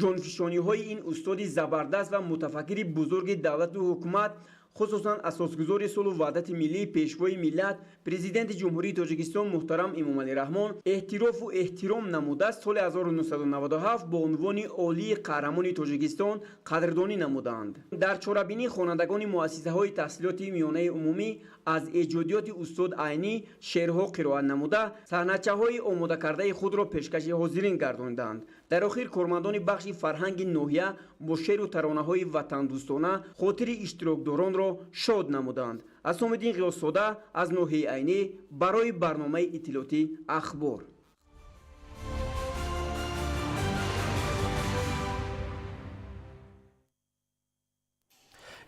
ҷонфишониҳои ин устоди забардаст ва мутафаккири бузурги давлату ҳукумат, хусусан асосгузори сулҳу ваҳдати миллӣ, пешвои миллат, президенти Ҷумҳурии Тоҷикистон муҳтарам Эмомалӣ Раҳмон эътирофу эҳтиром намуда, соли 1997 бо унвони олии қаҳрамони Тоҷикистон қадрдонӣ намуданд. Дар чорабинии хонандагони муассисаҳои таҳсилоти миёнаи умумӣ аз эҷодиёти устод Айнӣ шеърҳо қироат намуда, саҳначаҳои омодакардаи худро пешкаши ҳозирин гардонданд. Дар охир кормандони бахши фарҳанги ноҳия бо шеъру таронаҳои ватандӯстона хотири иштирокдоронро шод намуданд. Асомиддин Ғиёсзода аз ноҳияи Айнӣ барои барномаи иттилоотӣ Ахбор.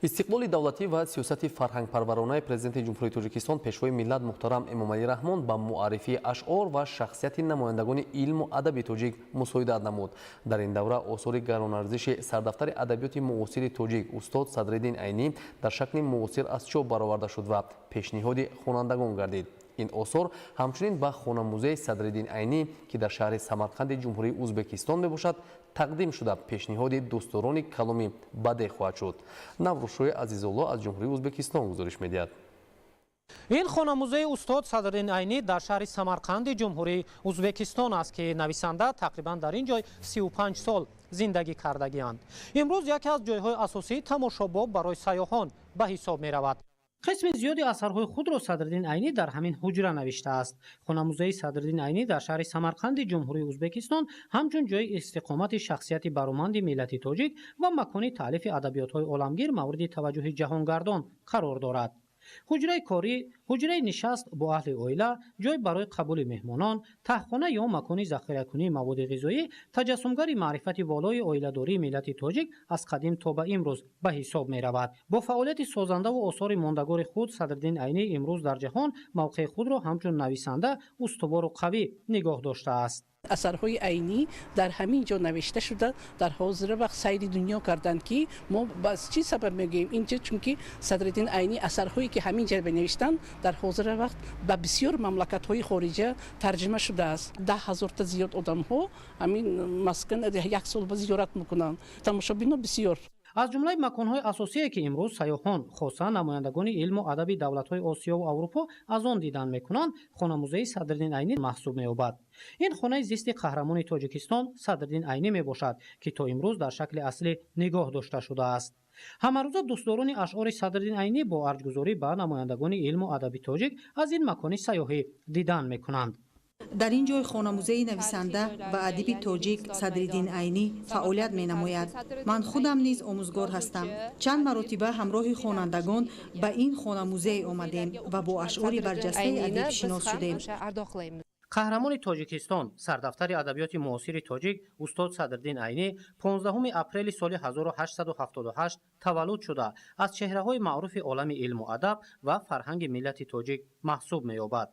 Истиқлоли давлатӣ ва сиёсати фарҳангпарваронаи президенти Ҷумҳурии Тоҷикистон, пешвои миллат муҳтарам Эмомалӣ Раҳмон ба муаррифии ашъор ва шахсияти намояндагони илму адаби тоҷик мусоидат намуд. Дар ин давра осори гаронарзиши сардафтари адабиёти муосири тоҷик устод Садриддин Айнӣ дар шакли муосир аз чоп бароварда шуд ва пешниҳоди хонандагон гардид. Ин осор ҳамчунин ба хонамузеи Садриддин Айнӣ, ки дар шаҳри Самарқанди Ҷумҳурии Узбекистон мебошад, тақдим шуда, пешниҳоди дӯстдорони каломи бадеъ хоҳад шуд. Наврӯзшоҳи Азизулло аз Ҷумҳурии Узбекистон гузориш медиҳад. Ин хонамузеи устод Садриддин Айнӣ дар шаҳри Самарқанди Ҷумҳурии Узбекистон аст, ки нависанда тақрибан дар ин ҷой 35 сол зиндагӣ кардагианд. Имрӯз яке аз ҷойҳои асосии тамошобоб барои сайёҳон ба ҳисоб меравад. Қисми зиёди асарҳои худро Садриддин Айнӣ дар ҳамин ҳуҷра навиштааст. Хонамузеи Садриддин Айнӣ дар шаҳри Самарқанди Ҷумҳурии Узбекистон ҳамчун ҷойи истиқомати шахсияти бароманди миллати тоҷик ва макони таълифи адабиётҳои оламгир мавриди таваҷҷӯҳи ҷаҳонгардон қарор дорад. Ҳуҷраи корӣ, ҳуҷраи нишаст бо аҳли оила, ҷой барои қабули меҳмонон, таҳхона ё макони захиракунии маводи ғизоӣ таҷассумгари маърифати волои оиладории миллати тоҷик аз қадим то ба имрӯз ба ҳисоб меравад. Бо фаъолияти созандаву осори мондагори худ Садриддин Айнӣ имрӯз дар ҷаҳон мавқеи худро ҳамчун нависанда устувору қавӣ нигоҳ доштааст. Асарҳои Айнӣ дар ҳамин ҷо навишта шуда, дар ҳозира вақт сайри дунё карданд, ки мо ба чӣ сабаб мегӯем инҷо? Чунки Садриддин Айнӣ асарҳое ки ҳамин ҷо навиштанд, дар ҳозира вақт ба бисёр мамлакатҳои хориҷа тарҷима шудааст. 10 ҳазорта зиёд одамҳо ҳамин маскан як сол ба зиёрат мекунанд. Тамошобино бисёр. Аз ҷумлаи маконҳои асосие, ки имрӯз сайёҳон, хоса намояндагони илму адаби давлатҳои Осиёву Аврупо аз он дидан мекунанд, хонамузеи Садриддин Айнӣ маҳсуб меёбад. Ин хонаи зисти қаҳрамони Тоҷикистон Садриддин Айнӣ мебошад, ки то имрӯз дар шакли аслӣ нигоҳ дошта шудааст. Ҳамарӯза дӯстдорони ашъори Садриддин Айнӣ бо арҷгузорӣ ба намояндагони илму адаби тоҷик аз ин макони сайёҳӣ дидан мекунанд. Дар ин ҷой хонамузеи нависанда ва адиби тоҷик Садриддин Айнӣ фаъолият менамояд. Ман худам низ омӯзгор ҳастам. Чанд маротиба ҳамроҳи хонандагон ба ин хонамузей омадем ва бо ашъори барҷастаи адиб шинос шудем. Қаҳрамони Тоҷикистон, сардафтари адабиёти муосири тоҷик устод Садриддин Айнӣ 15 апрели соли 1878 таваллуд шуда, аз чеҳраҳои маъруфи олами илму адаб ва фарҳанги миллати тоҷик маҳсуб меёбад.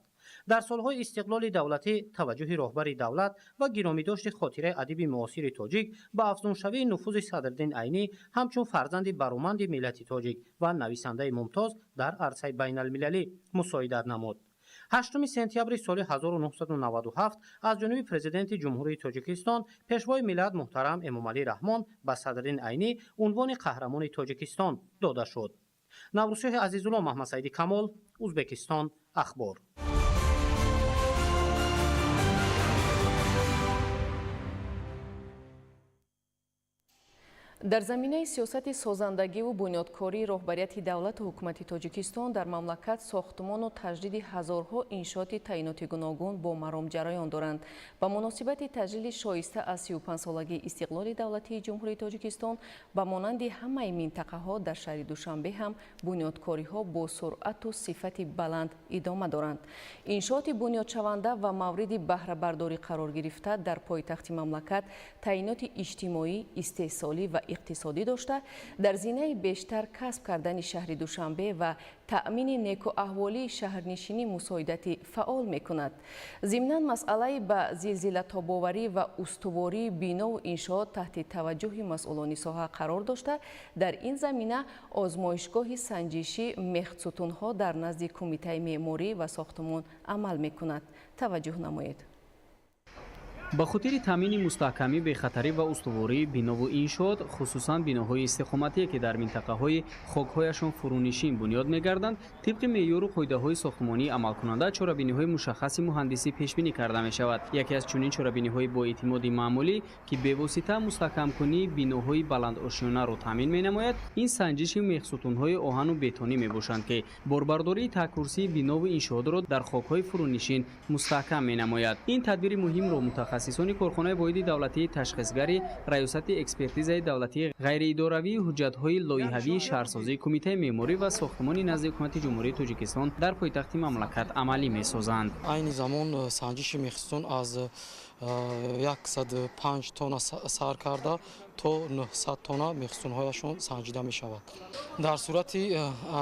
Дар солҳои истиқлоли давлатӣ таваҷҷӯҳи роҳбари давлат ва гиромидошти хотираи адиби муосири тоҷик ба афзуншавии нуфузи Садриддин Айнӣ ҳамчун фарзанди бароманди миллати тоҷик ва нависандаи мумтоз дар арсаи байналмилалӣ мусоидат намуд. 8 сентябри соли 1997 аз ҷониби Президенти Ҷумҳурии Тоҷикистон, Пешвои миллат муҳтарам Эмомалӣ Раҳмон ба Садриддин Айнӣ унвони Қаҳрамони Тоҷикистон дода шуд. Наврӯзшоҳи Азизулло, Маҳмадсаиди Камол, Узбекистон, Ахбор. Дар заминаи сиёсати созандагиву бунёдкории роҳбарияти давлату ҳукумати Тоҷикистон дар мамлакат сохтмону таҷдиди ҳазорҳо иншооти таъиноти гуногун бо маром ҷараён доранд. Ба муносибати таҷлили шоиста аз 35-солагии истиқлоли давлатии Ҷумҳурии Тоҷикистон ба монанди ҳамаи минтақаҳо дар шаҳри Душанбе ҳам бунёдкориҳо бо суръату сифати баланд идома доранд. Иншооти бунёдшаванда ва мавриди баҳрабардорӣ қарор гирифта дар пойтахти мамлакат таъиноти иҷтимоӣ, истеҳсолӣ ва иқтисодӣ дошта, дар зинаи бештар касб кардани шаҳри Душанбе ва таъмини некуаҳволии шаҳрнишинӣ мусоидати фаъол мекунад. Зимнан масъалаи ба зилзилатобоварӣ ва устувории бинову иншоот таҳти таваҷҷӯҳи масъулони соҳа қарор дошта, дар ин замина озмоишгоҳи санҷишӣ мехсутунҳо дар назди Кумитаи меъморӣ ва сохтмон амал мекунад. Таваҷҷӯҳ намоед. Ба хотири таъмини мустаҳкамӣ, бехатарӣ ва устувории бинову иншоот, хусусан биноҳои истиқоматие, ки дар минтақаҳои хокҳояшон фурӯнишин бунёд мегарданд, тибқи меъёру қоидаҳои сохтмонии амалкунанда чорабиниҳои мушаххаси муҳандисӣ пешбинӣ карда мешавад. Яке аз чунин чорабиниҳои боэътимоди маъмулӣ, ки бевосита мустаҳкамкунии биноҳои баландошёнаро таъмин менамояд, ин санҷиши мехсутунҳои оҳану бетонӣ мебошанд, ки борбардории таҳкурсии бинову иншоотро дар хокҳои фурӯнишин мустаҳкам менамояд. Ин тадбири муҳимро мутахассисони корхонаи воҳиди давлатии ташхисгари Раёсати экспертизаи давлатии ғайриидоравии ҳуҷҷатҳои лоиҳавии шаҳрсозии Кумитаи меъморӣ ва сохтмони назди Ҳукумати Ҷумҳурии Тоҷикистон дар пойтахти мамлакат амалӣ месозанд. Айни замон санҷиши мехсутун аз 105 тонна сар карда то 900 тонна мехсутунҳояшон санҷида мешавад. Дар сурати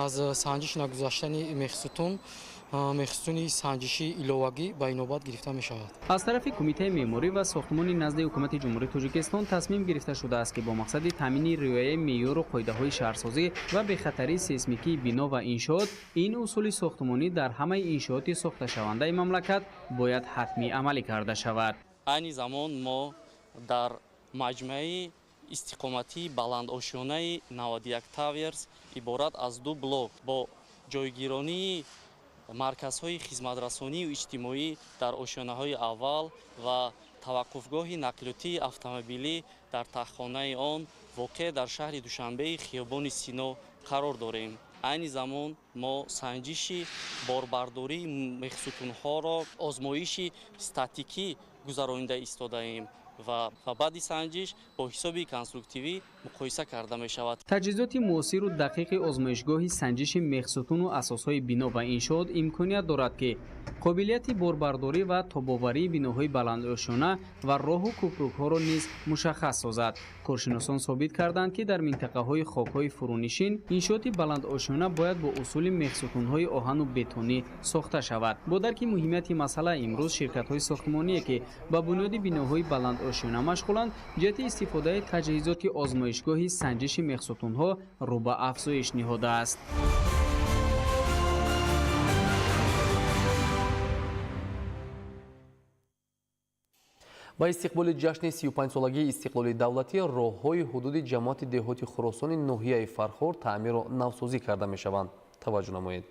аз санҷиш нагузаштани мехсутун, мехсутуни санҷиши иловагӣ ба инобат гирифта мешавад. Аз тарафи Кумитаи меъморӣ ва сохтмони назди Ҳукумати Ҷумҳурии Тоҷикистон тасмим гирифта шудааст, ки бо мақсади таъмини риояи меъёру қоидаҳои шаҳрсозӣ ва бехатарии сейсмикии бино ва иншоот, ин усули сохтмонӣ дар ҳамаи иншооти сохташавандаи мамлакат бояд ҳатмӣ амалӣ карда шавад. Айни замон мо дар маҷмӯаи истиқоматии баландошёнаи 91 Towers иборат аз 2 блок бо ҷойгиронии марказҳои хизматрасонию иҷтимоӣ дар ошёнаҳои аввал ва таваққуфгоҳи нақлиётии автомобилӣ дар тахтхонаи он воқеъ дар шаҳри Душанбеи хиёбони Сино қарор дорем. Айни замон мо санҷиши борбардории мехсутунҳоро озмоиши статикӣ гузаронида истодаем ва баъди санҷиш бо ҳисоби конструктивӣ муқоиса карда мешавад. Таҷҳизоти муосиру дақиқи озмоишгоҳи санҷиши мехсутуну асосҳои бино ва иншоот имконият дорад, ки қобилияти борбардорӣ ва тобоварии биноҳои баландошёна ва роҳу кӯпрукҳоро низ мушаххас созад. Коршиносон собит карданд, ки дар минтақаҳои хокҳои фурӯнишин иншооти баландошёна бояд бо усули мехсутунҳои оҳану бетонӣ сохта шавад. Бо дарки муҳимияти масъала имрӯз ширкатҳои сохтмоние, ки ба бунёди биноҳои баландошёна машғуланд, ҷиҳати истифодаи таҷҳизоти озмоишгоҳи санҷиши мехсутунҳо рӯ ба афзоиш ниҳодааст. Ба истиқболи ҷашни 35-солагии истиқлоли давлатӣ роҳҳои ҳудуди ҷамоати деҳоти Хуросони ноҳияи Фархор таъмиру навсозӣ карда мешаванд. Таваҷҷӯҳ намоед.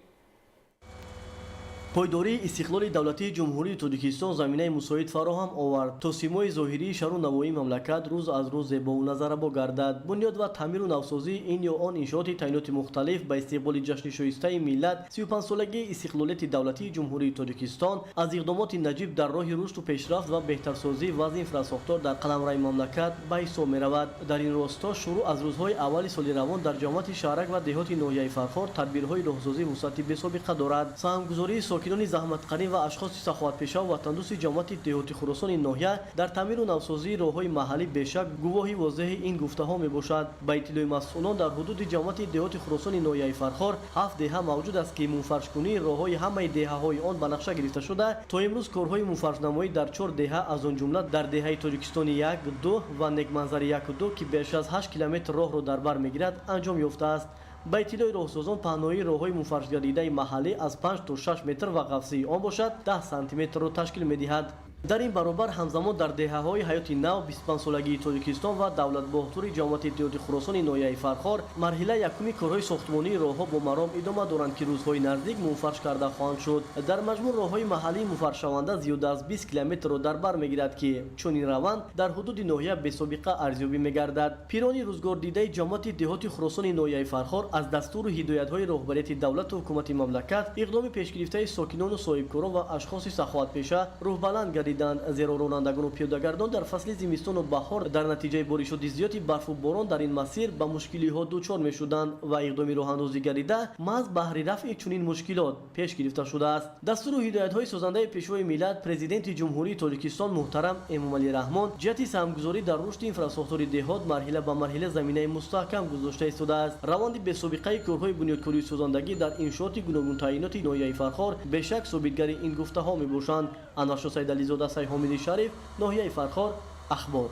Пойдории истиқлоли давлатии Ҷумҳурии Тоҷикистон заминаи мусоид фароҳам овард, то симои зоҳирии шаҳру навоии мамлакат рӯз аз рӯз зебову назарабо гардад. Бунёд ва таъмиру навсозии ин ё он иншооти таъиноти мухталиф ба истиқболи ҷашни шоистаи миллат 35-солагии истиқлолияти давлатии Ҷумҳурии Тоҷикистон аз иқдомоти наҷиб дар роҳи рушду пешрафт ва беҳтарсозии вазъи инфрасохтор дар қаламрави мамлакат ба ҳисоб меравад. Дар ин росто шурӯъ аз рӯзҳои аввали соли равон дар ҷамоати шаҳрак ва деҳоти ноҳияи Фархор тадбирҳои роҳсозӣ вусъати бесобиқа дорад. Саҳмгузории сокинони заҳматқарин ва ашхоси саховатпеша ва ватандӯсти ҷамоати деҳоти Хуросони ноҳия дар таъмиру навсозии роҳҳои маҳаллӣ бешак гувоҳи возеҳи ин гуфтаҳо мебошад. Ба иттилои масъулон дар ҳудуди ҷамоати деҳоти Хуросони ноҳияи Фархор 7 деҳа мавҷуд аст, ки мунфаршкунии роҳҳои ҳамаи деҳаҳои он ба нақша гирифта шуда, то имрӯз корҳои мунфаршнамоӣ дар 4 деҳа, аз он ҷумла дар деҳаи Тоҷикистони 1, 2 ва Некманзари 1, 2, ки беш аз 8 километр роҳро дар бар мегирад, анҷом ёфтааст. Ба иттилои роҳсозон паҳноии роҳҳои мунфаршгардидаи маҳаллӣ аз 5 то 6 метр ва ғафсии он бошад 10 сантиметрро ташкил медиҳад. Дар ин баробар ҳамзамон дар деҳаҳои ҳаёти нав 25-солагии Тоҷикистон ва давлатбоҳтури ҷамоати деҳоти Хуросони ноҳияи Фархор марҳилаи якуми корҳои сохтмонии роҳҳо бо маром идома доранд, ки рӯзҳои наздик мунфарш карда хоҳанд шуд. Дар маҷмӯъ роҳҳои маҳаллии мунфаршаванда зиёда аз 20 километрро дар бар мегирад, ки чунин раванд дар ҳудуди ноҳия бесобиқа арзёбӣ мегардад. Пирони рӯзгордидаи ҷамоати деҳоти Хуросони ноҳияи Фархор аз дастуру ҳидоятҳои роҳбарияти давлату ҳукумати мамлакат иқдоми пешгирифтаи сокинону соҳибкорон ва ашхоси саховатпеша рӯҳбаланд гардид, зеро ронандагону пиёдагардон дар фасли зимистону баҳор дар натиҷаи боришоти зиёди барфу борон дар ин масир ба мушкилиҳо дучор мешуданд ва иқдоми роҳандозӣ гардида маҳз баҳри рафъи чунин мушкилот пеш гирифта шудааст. Дастуру ҳидоятҳои созандаи Пешвои миллат, Президенти Ҷумҳурии Тоҷикистон муҳтарам Эмомалӣ Раҳмон ҷиҳати саҳмгузорӣ дар рушди инфрасохтори деҳот марҳила ба марҳила заминаи мустаҳкам гузошта истодааст. Раванди бесобиқаи корҳои бунёдкории созандагӣ дар иншооти гуногунтаъиноти ноҳияи Фархор бешак собитгари ин гуфтаҳо мебошанд. Анваршо Сайдализода, Ҳомиди Шариф, ноҳияи Фархор, Ахбор.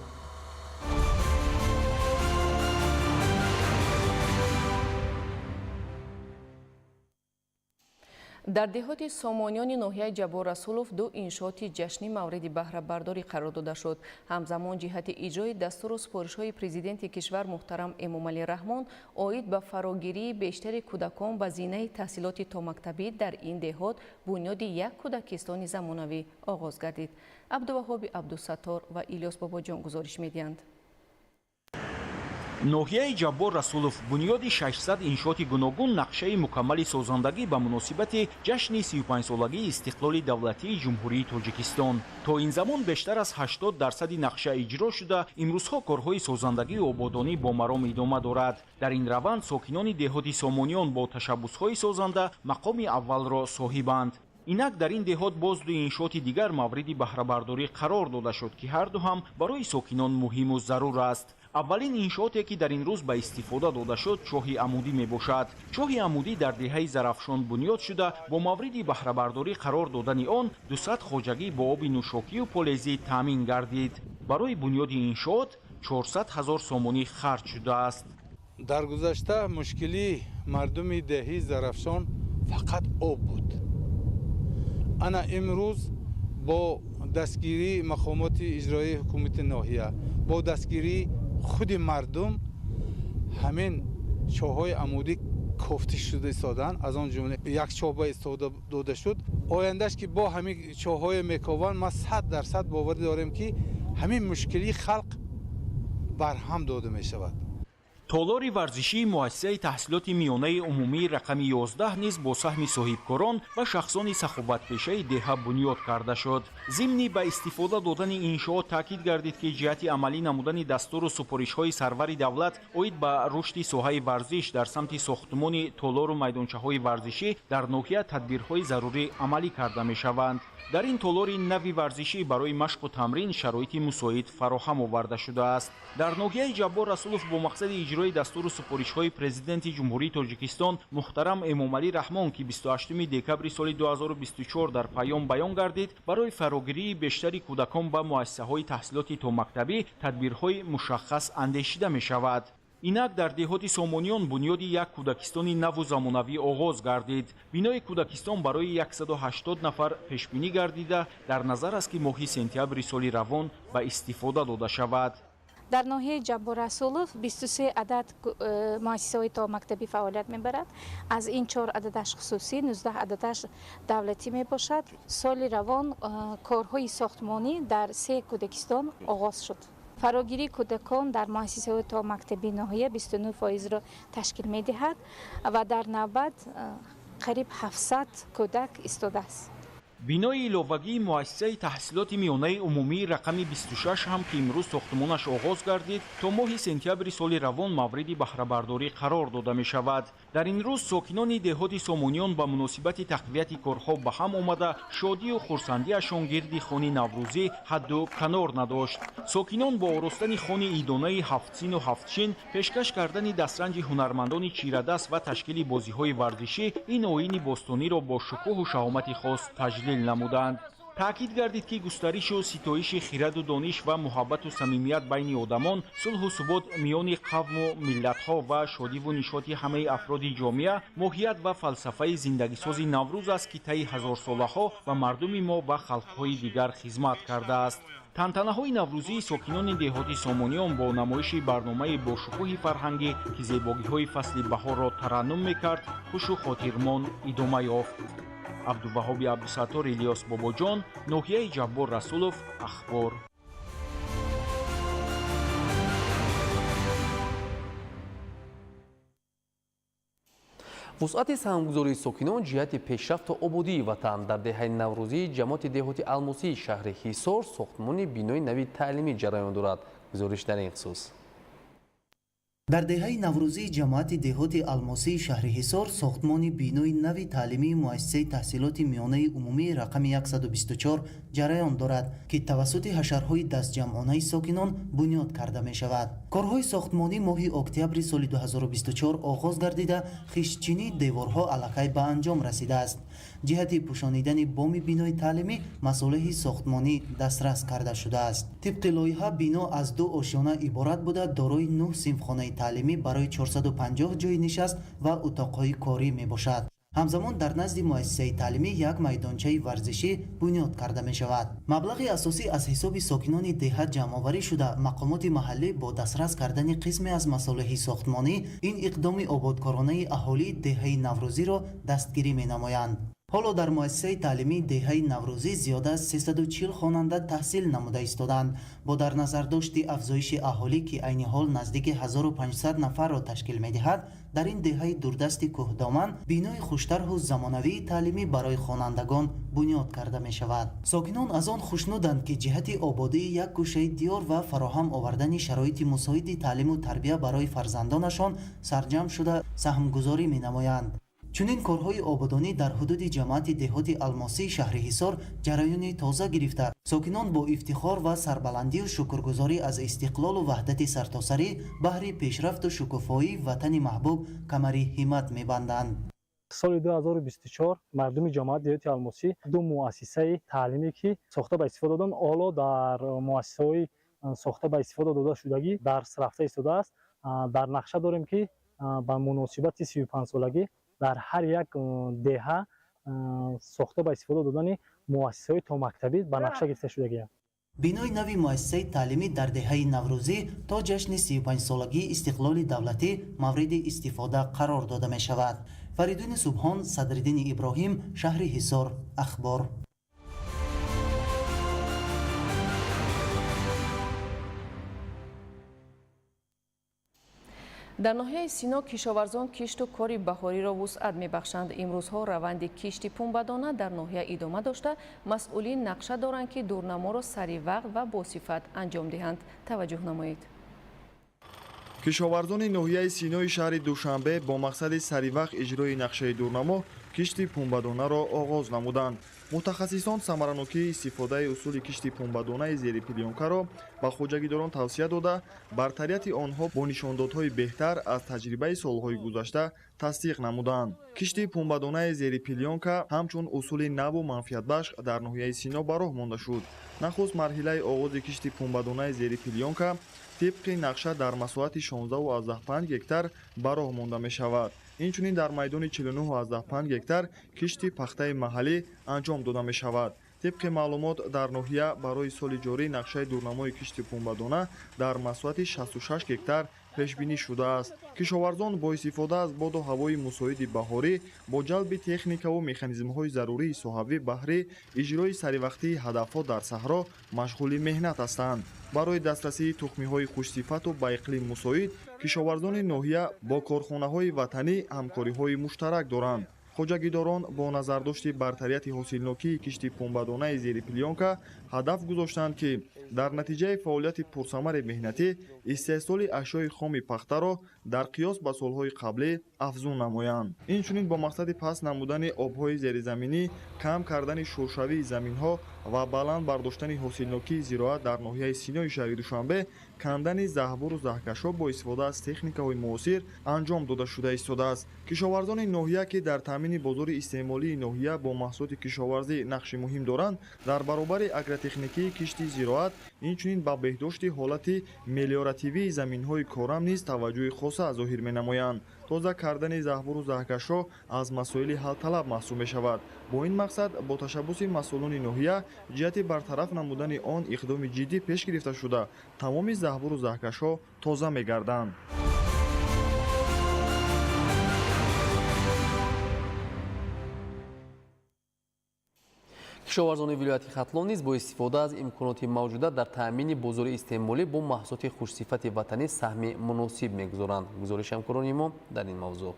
Дар деҳоти Сомониёни ноҳияи Ҷаббор Расулов ду иншооти ҷашнӣ мавриди баҳрабардорӣ қарор дода шуд. Ҳамзамон ҷиҳати иҷрои дастуру супоришҳои президенти кишвар муҳтарам Эмомалӣ Раҳмон оид ба фарогирии бештари кӯдакон ба зинаи таҳсилоти томактабӣ дар ин деҳот бунёди як кӯдакистони замонавӣ оғоз гардид. Абдуваҳоби Абдусаттор ва Илёс Бобоҷон гузориш медиҳанд. Ноҳияи Ҷаббор Расулов бунёди 600 иншооти гуногун нақшаи мукаммали созандагӣ ба муносибати ҷашни 35-солагии истиқлоли давлатии Ҷумҳурии Тоҷикистон. То ин замон бештар аз 80% нақша иҷро шуда, имрӯзҳо корҳои созандагию ободонӣ бо маром идома дорад. Дар ин раванд сокинони деҳоти Сомониён бо ташаббусҳои созанда мақоми аввалро соҳибанд. Инак дар ин деҳот боз ду иншооти дигар мавриди баҳрабардорӣ қарор дода шуд, ки ҳарду ҳам барои сокинон муҳиму зарур аст. Аввалин иншооте ки дар ин рӯз ба истифода дода шуд, чоҳи амудӣ мебошад. Чоҳи амудӣ дар деҳаи Зарафшон бунёд шуда, бо мавриди баҳрабардорӣ қарор додани он 200 хоҷагӣ бо оби нӯшокию полезӣ таъмин гардид. Барои бунёди иншоот 400 ҳазор сомонӣ харҷ шудааст. Дар гузашта мушкилии мардуми деҳаи Зарафшон фақат об буд. Ана имрӯз бо дастгирии мақомоти иҷроии ҳукумати ноҳия, бо дастгирии худи мардум ҳамин чоҳҳои амудӣ кофта шуда истоданд. Аз он ҷумла як чоҳ ба истода дода шуд. Ояндаш ки бо ҳамин чоҳҳое мекованд, ма 100% боварӣ дорем, ки ҳамин мушкилии халқ барҳам дода мешавад. Толори варзишии муассисаи таҳсилоти миёнаи умумии рақами 11 низ бо саҳми соҳибкорон ва шахсони саховатпешаи деҳа бунёд карда шуд. Зимни ба истифода додани иншоот таъкид гардид, ки ҷиҳати амалӣ намудани дастуру супоришҳои сарвари давлат оид ба рушди соҳаи варзиш дар самти сохтмони толору майдончаҳои варзишӣ дар ноҳия тадбирҳои зарурӣ амалӣ карда мешаванд. Дар ин толори нави варзишӣ барои машқу тамрин шароити мусоид фароҳам оварда шудааст. Дар ноҳияи Ҷаббор Расулов бо мақсади иҷрои дастуру супоришҳои Президенти Ҷумҳурии Тоҷикистон муҳтарам Эмомалӣ Раҳмон, ки 28 декабри соли 2024 дар паём баён гардид, барои фарогирии бештари кӯдакон ба муассисаҳои таҳсилоти томактабӣ тадбирҳои мушаххас андешида мешавад. Инак дар деҳоти Сомониён бунёди як кӯдакистони наву замонавӣ оғоз гардид. Бинои кӯдакистон барои 180 нафар пешбинӣ гардида, дар назар аст, ки моҳи сентябри соли равон ба истифода дода шавад. Дар ноҳияи Ҷаббор Расулов 23 адад муассисаҳои томактабӣ фаъолият мебарад. Аз ин 4 ададаш хусусӣ, 19 ададаш давлатӣ мебошад. Соли равон корҳои сохтмонӣ дар 3 кӯдакистон оғоз шуд. Фарогирии кӯдакон дар муассисаҳои томактабии ноҳия 29%-ро ташкил медиҳад ва дар навбат қариб 700 кӯдак истодааст. Бинои иловагии муассисаи таҳсилоти миёнаи умумии рақами 26 ҳам ки имрӯз сохтмонаш оғоз гардид, то моҳи сентябри соли равон мавриди баҳрабардорӣ қарор дода мешавад. Дар ин рӯз сокинони деҳоти Сомониён ба муносибати тақвияти корҳо ба ҳам омада, шодию хурсандиашон гирди хони наврӯзӣ ҳадду канор надошт. Сокинон бо оростани хони идонаи ҳафтсину ҳафтшин, пешкаш кардани дастранҷи ҳунармандони чирадаст ва ташкили бозиҳои варзишӣ ин оини бостониро бо шукӯҳу шаҳомати хос таҷлил намуданд. Таъкид гардид, ки густаришу ситоиши хираду дониш ва муҳаббату самимият байни одамон, сулҳу субот миёни қавму миллатҳо ва шодиву нишоти ҳамаи афроди ҷомеа моҳият ва фалсафаи зиндагисози Наврӯз аст, ки таи ҳазорсолаҳо ба мардуми мо ва халқҳои дигар хизмат кардааст. Тантанаҳои наврӯзии сокинони деҳоти Сомониён бо намоиши барномаи бошукӯҳи фарҳангӣ, ки зебогиҳои фасли баҳорро тараннум мекард, хушу хотирмон идома ёфт. Абдуваҳоби Абдусаттор, Илёс Бобоҷон, ноҳияи Ҷаббор Расулов, Ахбор. Вусъати саҳмгузории сокинон ҷиҳати пешрафту ободии ватан дар деҳаи Наврӯзии ҷамоати деҳоти Алмосии шаҳри Ҳисор сохтмони бинои нави таълимӣ ҷараён дорад. Гузориш дар ин хусус. Дар деҳаи Наврӯзии ҷамоати деҳоти Алмосии шаҳри Ҳисор сохтмони бинои нави таълимии муассисаи таҳсилоти миёнаи умумии рақами 124 ҷараён дорад, ки тавассути ҳашарҳои дастҷамъонаи сокинон бунёд карда мешавад. Корҳои сохтмонӣ моҳи октябри соли 2024 оғоз гардида, хиштчинии деворҳо аллакай ба анҷом расидааст. Ҷиҳати пӯшонидани боми бинои таълимӣ масолеҳи сохтмонӣ дастрас карда шудааст. Тибқи лоиҳа бино аз 2 ошёна иборат буда, дорои 9 синфхонаи таълимӣ барои 450 ҷойи нишаст ва утоқҳои корӣ мебошад. Ҳамзамон дар назди муассисаи таълимӣ як майдончаи варзишӣ бунёд карда мешавад. Маблағи асосӣ аз ҳисоби сокинони деҳа ҷамъоварӣ шуда, мақомоти маҳаллӣ бо дастрас кардани қисме аз масолеҳи сохтмонӣ ин иқдоми ободкоронаи аҳолии деҳаи Наврӯзиро дастгирӣ менамоянд. Ҳоло дар муассисаи таълимии деҳаи Наврӯзӣ зиёда аз 340 хонанда таҳсил намуда истодаанд. Бо дар назардошти афзоиши аҳолӣ, ки айни ҳол наздики 1500 нафарро ташкил медиҳад, дар ин деҳаи дурдасти кӯҳдоман бинои хуштарҳу замонавии таълимӣ барои хонандагон бунёд карда мешавад. Сокинон аз он хушнуданд, ки ҷиҳати ободии як гӯшаи диёр ва фароҳам овардани шароити мусоиди таълиму тарбия барои фарзандонашон сарҷамъ шуда саҳмгузорӣ менамоянд. Чунин корҳои ободонӣ дар ҳудуди ҷамоати деҳоти Алмосии шаҳри Ҳисор ҷараёни тоза гирифта, сокинон бо ифтихор ва сарбаландию шукргузорӣ аз истиқлолу ваҳдати сартосарӣ баҳри пешрафту шукуфоии ватани маҳбуб камари ҳиммат мебанданд. Соли 2024 мардуми ҷамоати деҳоти Алмосӣ 2 муассисаи таълимӣ, ки сохта ба истифода доданд, ҳоло дар муассисаҳои сохта ба истифода дода шудагӣ дарс рафта истодааст. Дар нақша дорем, ки ба муносибати 35-солагӣ дар ҳар як деҳа сохта ба истифода додани муассисаҳои томактабӣ ба нақша гирифта шудагианд. Бинои нави муассисаи таълимӣ дар деҳаи Наврӯзӣ то ҷашни 35-солагии истиқлоли давлатӣ мавриди истифода қарор дода мешавад. Фаридуни Субҳон, Садриддини Иброҳим, шаҳри Ҳисор, Ахбор. Дар ноҳияи Сино кишоварзон кишту кори баҳориро вусъат мебахшанд. Имрӯзҳо раванди кишти пунбадона дар ноҳия идома дошта, масъулин нақша доранд, ки дурнаморо сари вақт ва босифат анҷом диҳанд. Таваҷҷӯҳ намоед. Кишоварзони ноҳияи Синои шаҳри Душанбе бо мақсади саривақт иҷрои нақшаи дурнамо кишти пунбадонаро оғоз намуданд. Мутахассисон самаранокии истифодаи усули кишти пунбадонаи зери плёнкаро ба хоҷагидорон тавсия дода, бартарияти онҳо бо нишондодҳои беҳтар аз таҷрибаи солҳои гузашта тасдиқ намуданд. Кишти пунбадонаи зери плёнка ҳамчун усули наву манфиатбахш дар ноҳияи Сино ба роҳ монда шуд. Нахуст марҳилаи оғози кишти пунбадонаи зери плёнка тибқи нақша дар масоҳати 16,5 гектар ба роҳ монда мешавад. Инчунин дар майдони 49,5 гектар кишти пахтаи маҳаллӣ анҷом дода мешавад. Тибқи маълумот, дар ноҳия барои соли ҷорӣ нақшаи дурнамои кишти пунбадона дар масоҳати 66 гектар пешбинӣ шудааст. Кишоварзон бо истифода аз боду ҳавои мусоиди баҳорӣ бо ҷалби техникаву механизмҳои зарурии соҳавӣ баҳри иҷрои саривақтии ҳадафҳо дар саҳро машғули меҳнат ҳастанд. Барои дастрасии тухмиҳои хушсифату ба иқлим мусоид кишоварзони ноҳия бо корхонаҳои ватанӣ ҳамкориҳои муштарак доранд. Хоҷагидорон бо назардошти бартарияти ҳосилнокии кишти пунбадонаи зери плёнка ҳадаф гузоштанд, ки дар натиҷаи фаъолияти пурсамари меҳнатӣ истеҳсоли ашёи хоми пахтаро дар қиёс ба солҳои қаблӣ афзун намоянд. Инчунин бо мақсади паст намудани обҳои зеризаминӣ, кам кардани шуршавии заминҳо ва баланд бардоштани ҳосилнокии зироат дар ноҳияи Синои шаҳри Душанбе кандани заҳбуру заҳкашҳо бо истифода аз техникаҳои муосир анҷом дода шуда истодааст. Кишоварзони ноҳия, ки дар таъмини бозори истеъмолии ноҳия бо маҳсулоти кишоварзӣ нақши муҳим доранд, дар баробари агротехникии кишти зироат инчунин ба беҳдошти ҳолати мелиоративии заминҳои корам низ таваҷҷӯҳи хоса зоҳир менамоянд. Тоза кардани заҳбуру заҳкашҳо аз масоили ҳалталаб маҳсуб мешавад. Бо ин мақсад бо ташаббуси масъулони ноҳия ҷиҳати бартараф намудани он иқдоми ҷиддӣ пеш гирифта шуда, тамоми заҳбуру заҳкашҳо тоза мегарданд. Кишоварзони вилояти Хатлон низ бо истифода аз имконоти мавҷуда дар таъмини бозори истеъмолӣ бо маҳсулоти хушсифати ватанӣ саҳми муносиб мегузоранд. Гузориши ҳамкорони мо дар ин мавзӯъ.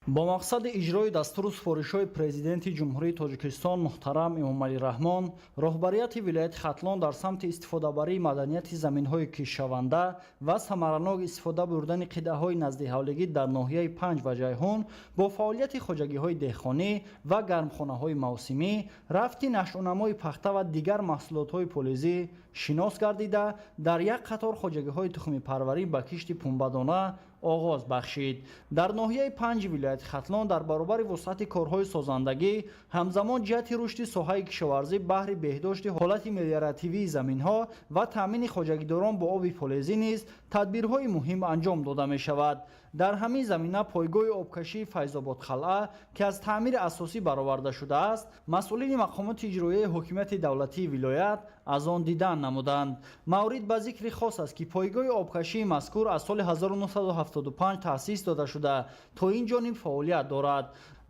Бо мақсади иҷрои дастуру супоришҳои Президенти Ҷумҳурии Тоҷикистон муҳтарам Эмомалӣ Раҳмон, роҳбарияти вилояти Хатлон дар самти истифодабарии маданияти заминҳои киштшаванда ва самаранок истифода бурдани қитъаҳои наздиҳавлигӣ дар ноҳияи Панҷ ва Ҷайҳун бо фаъолияти хоҷагиҳои деҳқонӣ ва гармхонаҳои мавсимӣ, рафти нашъунамои пахта ва дигар маҳсулотҳои полизӣ шинос гардида, дар як қатор хоҷагиҳои тухмипарварӣ ба кишти пунбадона оғоз бахшид. Дар ноҳияи Панҷи вилояти Хатлон дар баробари вусъати корҳои созандагӣ ҳамзамон ҷиҳати рушди соҳаи кишоварзӣ баҳри беҳдошти ҳолати мелиоративии заминҳо ва таъмини хоҷагидорон бо оби полезӣ низ тадбирҳои муҳим анҷом дода мешавад. Дар ҳамин замина пойгоҳи обкашии Файзобод-Қалъа, ки аз таъмири асосӣ бароварда шудааст, масъулини мақомоти иҷроияи ҳокимияти давлатии вилоят аз он дидан намуданд. Маврид ба зикри хос аст, ки пойгоҳи обкашии мазкур аз соли 1975 таъсис дода шуда, то ин ҷониб фаъолият дорад.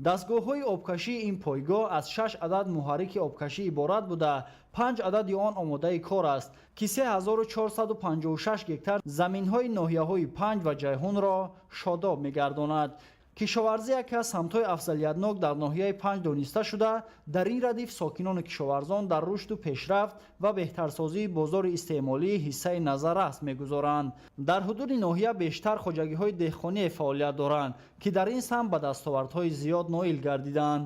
Дастгоҳҳои обкашии ин пойгоҳ аз 6 адад муҳаррики обкашӣ иборат буда, 5 адади он омодаи кор аст, ки 3456 гектар заминҳои ноҳияҳои Панҷ ва Ҷайҳунро шодоб мегардонад. Кишоварзӣ яке аз самтҳои афзалиятнок дар ноҳияи Панҷ дониста шуда, дар ин радиф сокинону кишоварзон дар рушду пешрафт ва беҳтарсозии бозори истеъмолӣ ҳиссаи назаррас мегузоранд. Дар ҳудуди ноҳия бештар хоҷагиҳои деҳқоние фаъолият доранд, ки дар ин самт ба дастовардҳои зиёд ноил гардиданд.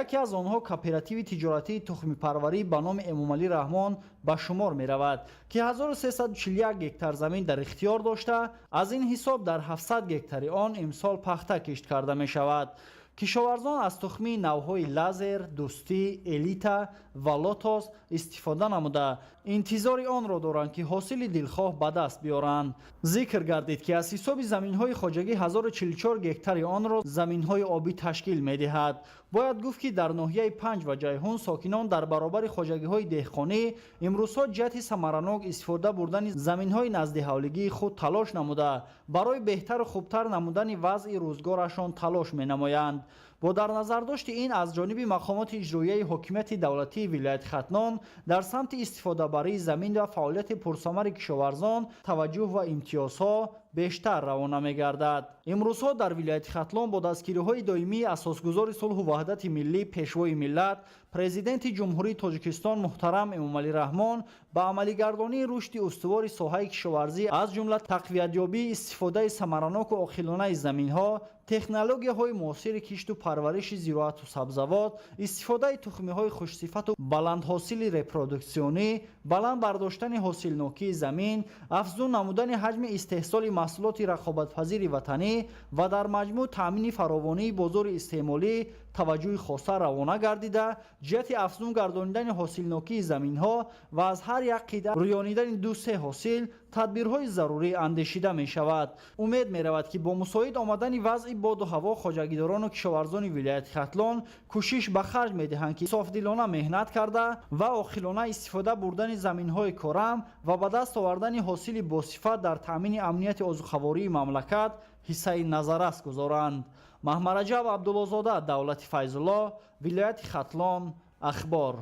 Яке аз онҳо кооперативи тиҷоратии тухмипарварӣ ба номи Эмомалӣ Раҳмон ба шумор меравад, ки 1341 гектар замин дар ихтиёр дошта, аз ин ҳисоб дар 700 гектари он имсол пахта кишт карда мешавад. Кишоварзон аз тухмии навъҳои лазер, дӯстӣ, элита ва лотос истифода намуда, интизори онро доранд, ки ҳосили дилхоҳ ба даст биёранд. Зикр гардид, ки аз ҳисоби заминҳои хоҷагӣ 1044 гектари онро заминҳои обӣ ташкил медиҳад. Бояд гуфт, ки дар ноҳияи Панҷ ва Ҷайҳун сокинон дар баробари хоҷагиҳои деҳқонӣ имрӯзҳо ҷиҳати самаранок истифода бурдани заминҳои наздиҳавлигии худ талош намуда, барои беҳтару хубтар намудани вазъи рӯзгорашон талош менамоянд. Бо дар назардошти ин аз ҷониби мақомоти иҷроияи ҳокимияти давлатии вилояти Хатлон дар самти истифодабарии замин ва фаъолияти пурсамари кишоварзон таваҷҷӯҳ ва имтиёзҳо бештар равона мегардад. Имрӯзҳо дар вилояти Хатлон бо дастгириҳои доимии асосгузори сулҳу ваҳдати миллӣ, Пешвои миллат, Президенти Ҷумҳурии Тоҷикистон муҳтарам Эмомалӣ Раҳмон ба амалигардонии рушди устувори соҳаи кишоварзӣ, аз ҷумла тақвиятёбии истифодаи самараноку оқилонаи заминҳо, технологияҳои муосири кишту парвариши зироату сабзавот, истифодаи тухмиҳои хушсифату баландҳосили репродуксионӣ, баланд бардоштани ҳосилнокии замин, афзун намудани ҳаҷми истеҳсоли маҳсулоти рақобатпазири ватанӣ ва дар маҷмӯъ таъмини фаровонии бозори истеъмолӣ таваҷҷӯҳи хоса равона гардида, ҷиҳати афзун гардонидани ҳосилнокии заминҳо ва аз ҳар як қитъа рӯёнидани 2-3 ҳосил Тадбирҳои зарурӣ андешида мешавад. Умед меравад, ки бо мусоид омадани вазъи боду ҳаво хоҷагидорону кишоварзони вилояти Хатлон кӯшиш ба харҷ медиҳанд, ки софдилона меҳнат карда ва оқилона истифода бурдани заминҳои корам ва ба даст овардани ҳосили босифат дар таъмини амнияти озуқавории мамлакат ҳиссаи назаррас гузоранд. Маҳмараҷаб Абдуллозода, Давлати Файзулло, вилояти Хатлон, Ахбор.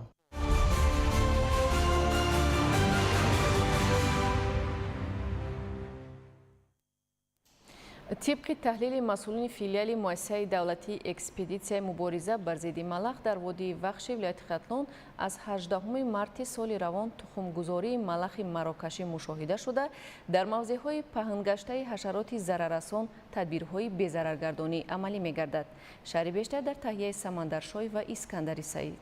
Тибқи таҳлили масъулини филиали муассисаи давлатии экспедитсияи мубориза бар зидди малах дар водии Вахши вилояти Хатлон аз 18 марти соли равон тухмгузории малахи марокашӣ мушоҳида шуда, дар мавзеъҳои паҳнгаштаи ҳашароти зараррасон тадбирҳои безараргардонӣ амалӣ мегардад. Шарҳи бештар дар таҳияи Самандаршоев ва Искандари Саид.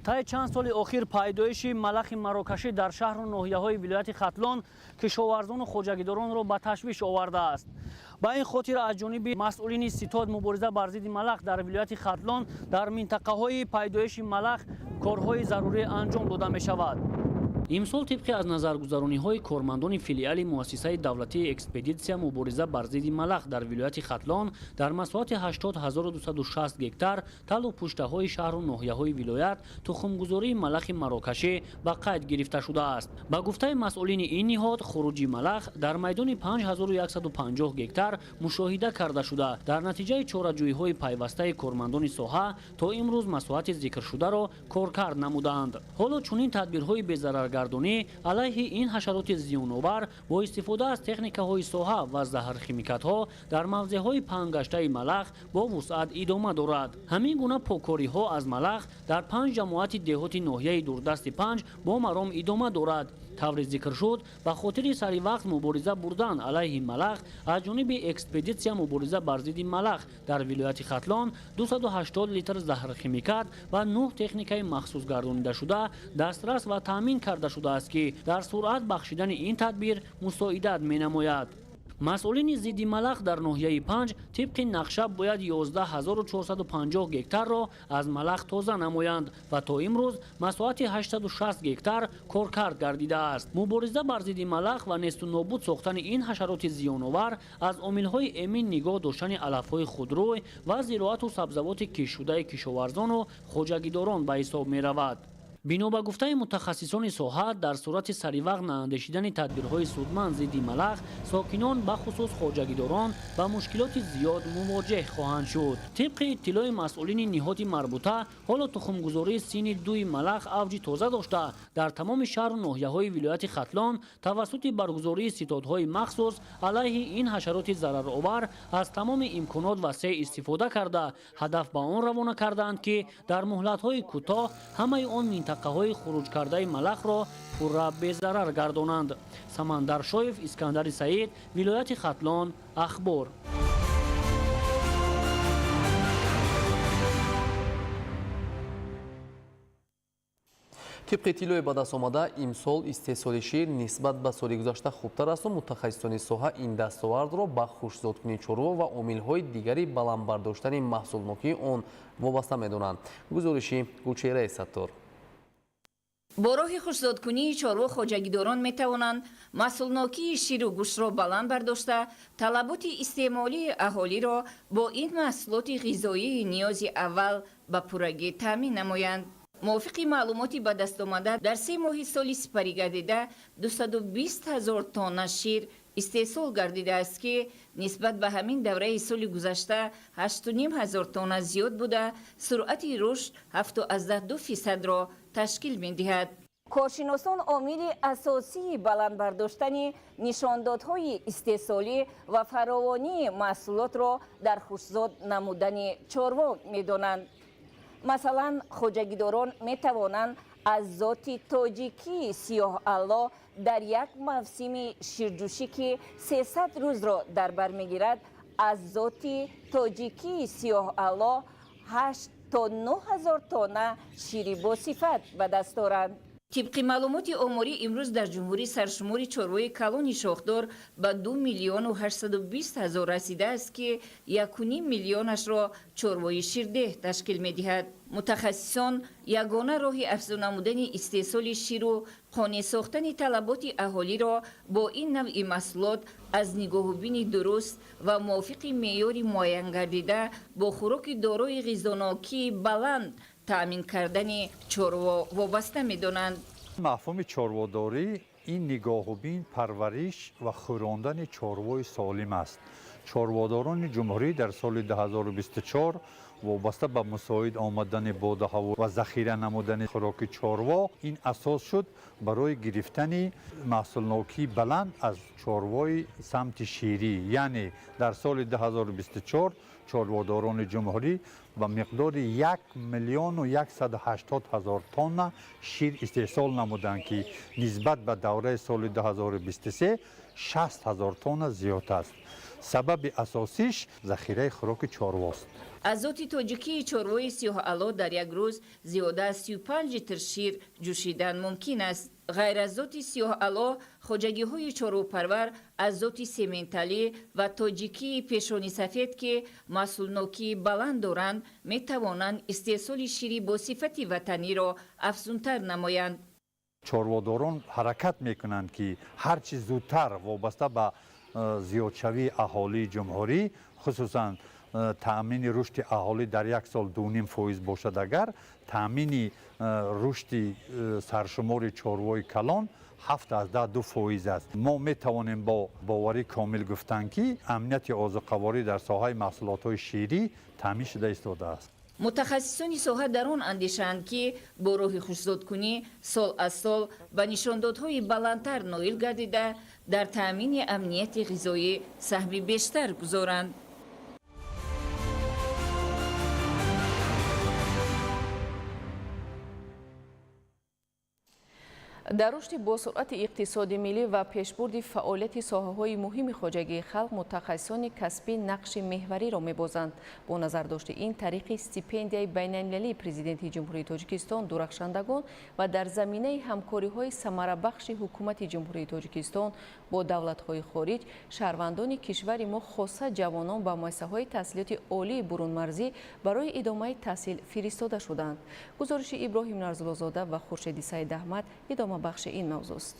Таи чанд соли охир пайдоиши малахи марокашӣ дар шаҳру ноҳияҳои вилояти Хатлон кишоварзону хоҷагидоронро ба ташвиш овардааст. Ба ин хотир аз ҷониби масъулини ситод мубориза бар зидди малах дар вилояти Хатлон дар минтақаҳои пайдоиши малах корҳои зарурӣ анҷом дода мешавад. Имсол тибқи аз назаргузарониҳои кормандони филиали муассисаи давлатии экспедитсия мубориза бар зидди малах дар вилояти Хатлон дар масоҳати 80260 гектар талу пуштаҳои шаҳру ноҳияҳои вилоят тухмгузории малахи марокашӣ ба қайд гирифта шудааст. Ба гуфтаи масъулини ин ниҳод, хуруҷи малах дар майдони 5150 гектар мушоҳида карда шуда, дар натиҷаи чораҷӯиҳои пайвастаи кормандони соҳа то имрӯз масоҳати зикршударо коркард намудаанд. Ҳоло чунин тадбирҳои безарар гардонӣ алайҳи ин ҳашароти зиёновар бо истифода аз техникаҳои соҳа ва заҳрхимикатҳо дар мавзеъҳои паҳнгаштаи малах бо вусъат идома дорад. Ҳамин гуна поккориҳо аз малах дар 5 ҷамоати деҳоти ноҳияи дурдасти 5 бо маром идома дорад. Таври зикр шуд, ба хотири саривақт мубориза бурдан алайҳи малах аз ҷониби экспедитсия мубориза бар зидди малах дар вилояти Хатлон 280 литр заҳрхимикат ва 9 техникаи махсус гардонидашуда дастрас ва таъмин карда шудааст, ки дар суръат бахшидани ин тадбир мусоидат менамояд. Масъулини зидди малах дар ноҳияи 5 тибқи нақша бояд 11450 гектарро аз малах тоза намоянд ва то имрӯз масоҳати 860 гектар коркард гардидааст. Мубориза бар зидди малах ва несту нобуд сохтани ин ҳашароти зиёновар аз омилҳои эмин нигоҳ доштани алафҳои худрӯй ва зироату сабзавоти киштшудаи кишоварзону хоҷагидорон ба ҳисоб меравад. Бино ба гуфтаи мутахассисони соҳа, дар сурати саривақт наандешидани тадбирҳои судманд зидди малах, сокинон бахусус хоҷагидорон ба мушкилоти зиёд мувоҷеҳ хоҳанд шуд. Тибқи иттилои масъулини ниҳоди марбута, ҳоло тухмгузории синни дуи малах авҷи тоза дошта, дар тамоми шаҳру ноҳияҳои вилояти Хатлон тавассути баргузории ситодҳои махсус алайҳи ин ҳашароти зараровар аз тамоми имконот васеъ истифода карда, ҳадаф ба он равона кардаанд, ки дар муҳлатҳои кӯтоҳ ҳамаи он минтақаҳои хуруҷкардаи малахро пурра безарар гардонанд. Самандаршоев, Искандари Саид, вилояти Хатлон, Ахбор. Тибқи иттилои ба даст омада, имсол истеҳсоли шир нисбат ба соли гузашта хубтар асту мутахассисони соҳа ин дастовардро ба хушзодкунии чорво ва омилҳои дигари баланд бардоштани маҳсулнокии он вобаста медонанд. Гузориши Гулчеҳраи Саттор. Бо роҳи хушзодкунии чорво хоҷагидорон метавонанд маҳсулнокии ширу гӯштро баланд бардошта, талаботи истеъмолии аҳолиро бо ин маҳсулоти ғизоии ниёзи аввал ба пуррагӣ таъмин намоянд. Мувофиқи маълумоти ба даст омада, дар 3 моҳи соли сипаригардида 220 000 тонна шир истеҳсол гардидааст, ки нисбат ба ҳамин давраи соли гузашта 8 500 тонна зиёд буда, суръати рушд 7,2%-ро ташкил медиҳад. Коршиносон омили асосии баланд бардоштани нишондодҳои истеҳсолӣ ва фаровонии маҳсулотро дар хушзод намудани чорво медонанд. Масалан, хоҷагидорон метавонанд аз зоти тоҷикии сиёҳалло дар як мавсими ширҷӯшӣ, ки 300 рӯзро дар бар мегирад, аз зоти тоҷикии сиёҳалло 8 то 9 000 тонна шири босифат ба даст оранд. Тибқи маълумоти оморӣ, имрӯз дар ҷумҳурӣ саршумори чорвои калони шохдор ба 2 миллиону 820 ҳазор расидааст, ки 1,5 миллионашро чорвои ширдеҳ ташкил медиҳад. Мутахассисон ягона роҳи афзун намудани истеҳсоли ширу қонеъ сохтани талаботи аҳолиро бо ин навъи маҳсулот аз нигоҳубини дуруст ва мувофиқи меъёри муайянгардида бо хӯроки дорои ғизонокии баланд таъмин кардани чорво вобаста медонанд. Мафҳуми чорводорӣ ин нигоҳубин, парвариш ва хӯрондани чорвои солим аст. Чорводорони ҷумҳурӣ дар соли 2024 вобаста ба мусоид омадани боду ҳаво ва захира намудани хӯроки чорво ин асос шуд барои гирифтани маҳсулнокии баланд аз чорвои самти ширӣ. Яъне дар соли 2024 чорводорони ҷумҳурӣ ба миқдори 1 миллиону 180 ҳазор тонна шир истеҳсол намуданд, ки нисбат ба давраи соли 2023 60 ҳазор тонна зиёд аст. Сабаби асосиш захираи хӯроки чорвост. Аз зоти тоҷикии чорвои сиёҳаъло дар як рӯз зиёда аз 35 литр шир ҷӯшидан мумкин аст. Ғайр аз зоти сиёҳаъло, хоҷагиҳои чорвопарвар аз зоти сементалӣ ва тоҷикии пешонисафед, ки маҳсулнокии баланд доранд, метавонанд истеҳсоли шири бо сифати ватаниро афзунтар намоянд. Чорводорон ҳаракат мекунанд, ки ҳарчи зудтар вобаста ба зиёдшавии аҳолии ҷумҳурӣ, хусусан таъмини рушди аҳолӣ дар як сол 2,5% бошад, агар таъмини рушди саршумори чорвои калон 7,2% аст. Мо метавонем бо боварӣ комил гуфтан, ки амнияти озуқаворӣ дар соҳаи маҳсулотҳои ширӣ таъмин шуда истодааст. Мутахассисони соҳа дар он андешаанд, ки бо роҳи хушзодкунӣ сол аз сол ба нишондодҳои баландтар ноил гардида, дар таъмини амнияти ғизоӣ саҳми бештар гузоранд. Дар рушди босуръати иқтисоди миллӣ ва пешбурди фаъолияти соҳаҳои муҳими хоҷагии халқ мутахассисони касбӣ нақши меҳвариро мебозанд. Бо назардошти ин тариқи стипендияи байналмилалии Президенти Ҷумҳурии Тоҷикистон дурахшандагон ва дар заминаи ҳамкориҳои самарабахши Ҳукумати Ҷумҳурии Тоҷикистон бо давлатҳои хориҷ шаҳрвандони кишвари мо, хоса ҷавонон, ба муассисаҳои таҳсилоти олии бурунмарзӣ барои идомаи таҳсил фиристода шуданд. Гузориши Иброҳим Нарзуллозода ва Хуршеди Саидаҳмад идома бахши ин мавзӯст.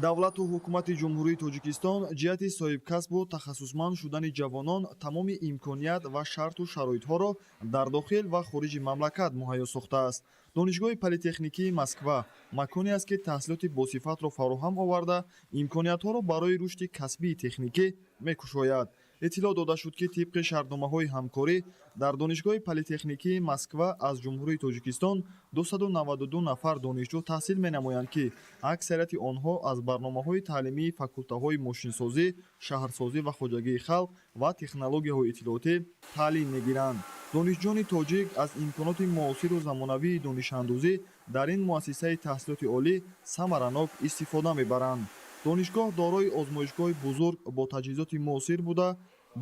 Давлату ҳукумати Ҷумҳурии Тоҷикистон ҷиҳати соҳибкасбу тахассусманд шудани ҷавонон тамоми имконият ва шарту шароитҳоро дар дохил ва хориҷи мамлакат муҳайё сохтааст. Донишгоҳи политехникии Москва маконе аст, ки таҳсилоти босифатро фароҳам оварда, имкониятҳоро барои рушди касбии техникӣ мекушояд. Иттилоъ дода шуд, ки тибқи шартномаҳои ҳамкорӣ дар Донишгоҳи политехникии Москва аз Ҷумҳурии Тоҷикистон 292 нафар донишҷӯ таҳсил менамоянд, ки аксарияти онҳо аз барномаҳои таълимии факултаҳои мошинсозӣ, шаҳрсозӣ ва хоҷагии халқ ва технологияҳои иттилоотӣ таълим мегиранд. Донишҷӯёни тоҷик аз имконоти муосиру замонавии донишандӯзӣ дар ин муассисаи таҳсилоти олӣ самаранок истифода мебаранд. Донишгоҳ дорои озмоишгоҳи бузург бо таҷҳизоти муосир буда,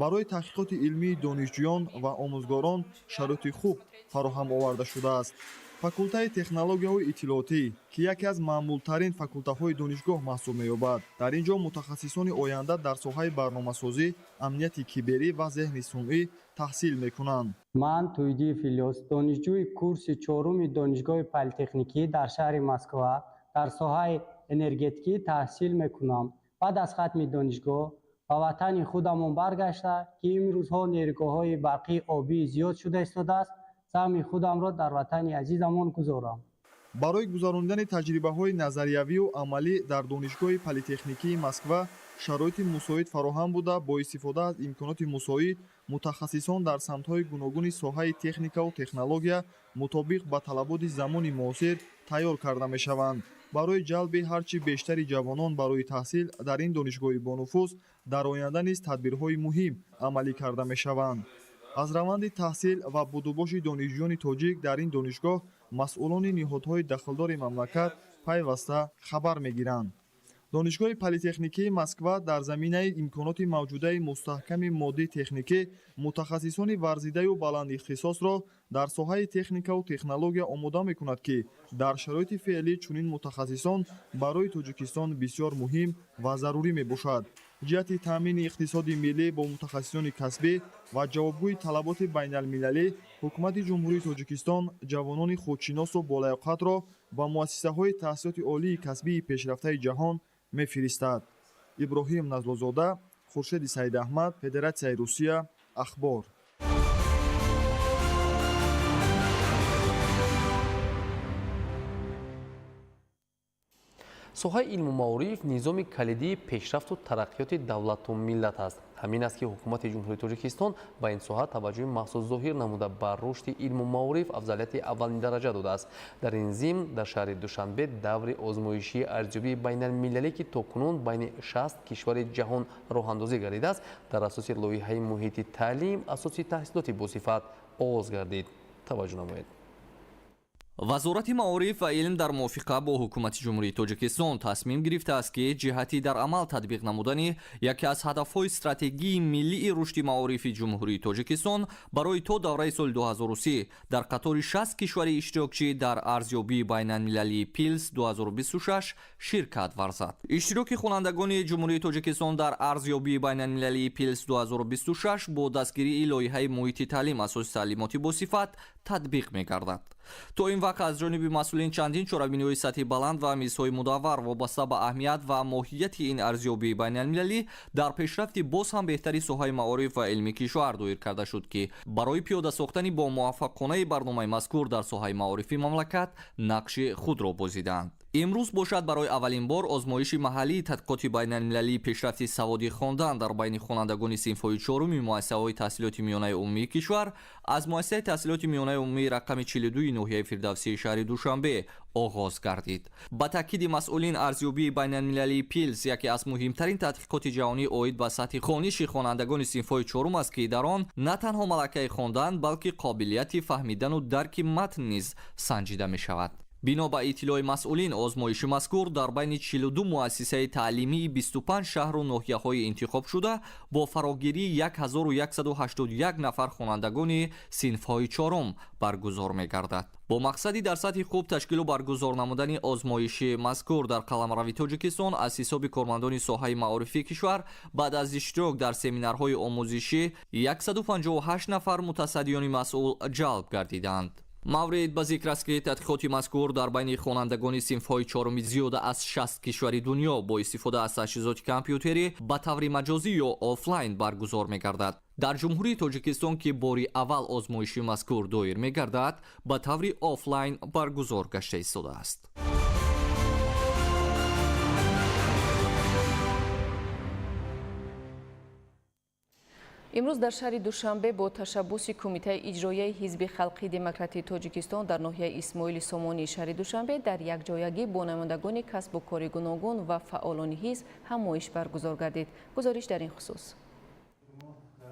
барои таҳқиқоти илмии донишҷӯён ва омӯзгорон шароити хуб фароҳам оварда шудааст. Факултаи технологияҳои иттилоотӣ, ки яке аз маъмултарин факултаҳои донишгоҳ маҳсуб меёбад, дар ин ҷо мутахассисони оянда дар соҳаи барномасозӣ, амнияти киберӣ ва зеҳни сунъӣ таҳсил мекунанд. Ман Туйдиев Илёс, донишҷӯи курси чоруми Донишгоҳи политехникӣ дар шаҳри Москва дар соҳаи энергетикӣ таҳсил мекунам. Баъд аз хатми донишгоҳ ба ватани худамон баргашта, ки имрӯзҳо нерӯгоҳҳои барқии обӣ зиёд шуда истодааст, саҳми худамро дар ватани азизамон гузорам. Барои гузаронидани таҷрибаҳои назариявию амалӣ дар Донишгоҳи политехникии Москва шароити мусоид фароҳам буда, бо истифода аз имконоти мусоид мутахассисон дар самтҳои гуногуни соҳаи техникаву технология мутобиқ ба талаботи замони муосир тайёр карда мешаванд. Барои ҷалби ҳарчи бештари ҷавонон барои таҳсил дар ин донишгоҳи бонуфуз дар оянда низ тадбирҳои муҳим амалӣ карда мешаванд. Аз раванди таҳсил ва будубоши донишҷӯёни тоҷик дар ин донишгоҳ масъулони ниҳодҳои дахлдори мамлакат пайваста хабар мегиранд. Донишгоҳи политехникии Москва дар заминаи имконоти мавҷудаи мустаҳками моддии техникӣ мутахассисони варзидаю баландихтисосро дар соҳаи техникаву технология омода мекунад, ки дар шароити феълӣ чунин мутахассисон барои Тоҷикистон бисёр муҳим ва зарурӣ мебошад. Ҷиҳати таъмини иқтисоди миллӣ бо мутахассисони касбӣ ва ҷавобгӯи талаботи байналмилалӣ, ҳукумати Ҷумҳурии Тоҷикистон ҷавонони худшиносу болаёқатро ба муассисаҳои таҳсилоти олии касбии пешрафтаи ҷаҳон мефиристад. Иброҳим Назлозода, Хуршеди Саидаҳмад, Федератсияи Русия, Ахбор. Соҳаи илму маориф низоми калидии пешрафту тараққиёти давлату миллат аст. Ҳамин аст, ки ҳукумати Ҷумҳурии Тоҷикистон ба ин соҳа таваҷҷӯҳи махсус зоҳир намуда, ба рушди илму маориф афзалияти аввалиндараҷа додааст. Дар ин зимн дар шаҳри Душанбе даври озмоишии арзёбии байналмилалӣ, ки то кунун байни 60 кишвари ҷаҳон роҳандозӣ гардидааст, дар асоси лоиҳаи муҳити таълим асоси таҳсилоти босифат оғоз гардид. Таваҷҷӯҳ намоед. Вазорати маориф ва илм дар мувофиқа бо ҳукумати Ҷумҳурии Тоҷикистон тасмим гирифтааст, ки ҷиҳати дар амал татбиқ намудани яке аз ҳадафҳои стратегии миллии рушди маорифи Ҷумҳурии Тоҷикистон барои то давраи соли 2030 дар қатори 60 кишвари иштирокчӣ дар арзёбии байналмилалии ПИЛС 2026 ширкат варзад. Иштироки хонандагони Ҷумҳурии Тоҷикистон дар арзёбии байналмилалии ПИЛС 2026 бо дастгирии лоиҳаи муҳити таълим асоси таълимоти босифат татбиқ мегардад. То ин вақт аз ҷониби масъулин чандин чорабиниҳои сатҳи баланд ва мизҳои мудаввар вобаста ба аҳамият ва моҳияти ин арзёбии байналмилалӣ дар пешрафти боз ҳам беҳтари соҳаи маориф ва илми кишвар доир карда шуд, ки барои пиёда сохтани бо муваффақонаи барномаи мазкур дар соҳаи маорифи мамлакат нақши худро бозиданд. Имрӯз бошад, барои аввалин бор озмоиши маҳаллии тадқиқоти байналмилалии пешрафти саводи хондан дар байни хонандагони синфҳои чоруми муассисаҳои таҳсилоти миёнаи умумии кишвар аз муассисаи таҳсилоти миёнаи умумии рақами 42 ноҳияи Фирдавсии шаҳри Душанбе оғоз гардид. Ба таъкиди масъулин, арзёбии байналмилалии ПИЛС яке аз муҳимтарин тадқиқоти ҷаҳонӣ оид ба сатҳи хониши хонандагони синфҳои чорум аст, ки дар он на танҳо малакаи хондан, балки қобилияти фаҳмидану дарки матн низ санҷида мешавад. Бино ба иттилои масъулин, озмоиши мазкур дар байни 42 муассисаи таълимии 25 шаҳру ноҳияҳои интихобшуда бо фарогирии 1181 нафар хонандагони синфҳои чорум баргузор мегардад. Бо мақсади дар сатҳи хуб ташкилу баргузор намудани озмоиши мазкур дар қаламрави Тоҷикистон аз ҳисоби кормандони соҳаи маорифии кишвар баъд аз иштирок дар семинарҳои омӯзишӣ 158 нафар мутасаддиёни масъул ҷалб гардиданд. Маврид ба зикр аст, ки тадқиқоти мазкур дар байни хонандагони синфҳои чоруми зиёда аз 60 кишвари дунё бо истифода аз таҷҳизоти компютерӣ ба таври маҷозӣ ё офлайн баргузор мегардад. Дар Ҷумҳурии Тоҷикистон, ки бори аввал озмоиши мазкур доир мегардад, ба таври офлайн баргузор гашта истодааст. Имрӯз дар шаҳри Душанбе бо ташаббуси Кумитаи иҷроияи Ҳизби халқии демократии Тоҷикистон дар ноҳияи Исмоили Сомонии шаҳри Душанбе дар якҷоягӣ бо намояндагони касбу кори гуногун ва фаъолони ҳизб ҳамоиш баргузор гардид. Гузориш дар ин хусус.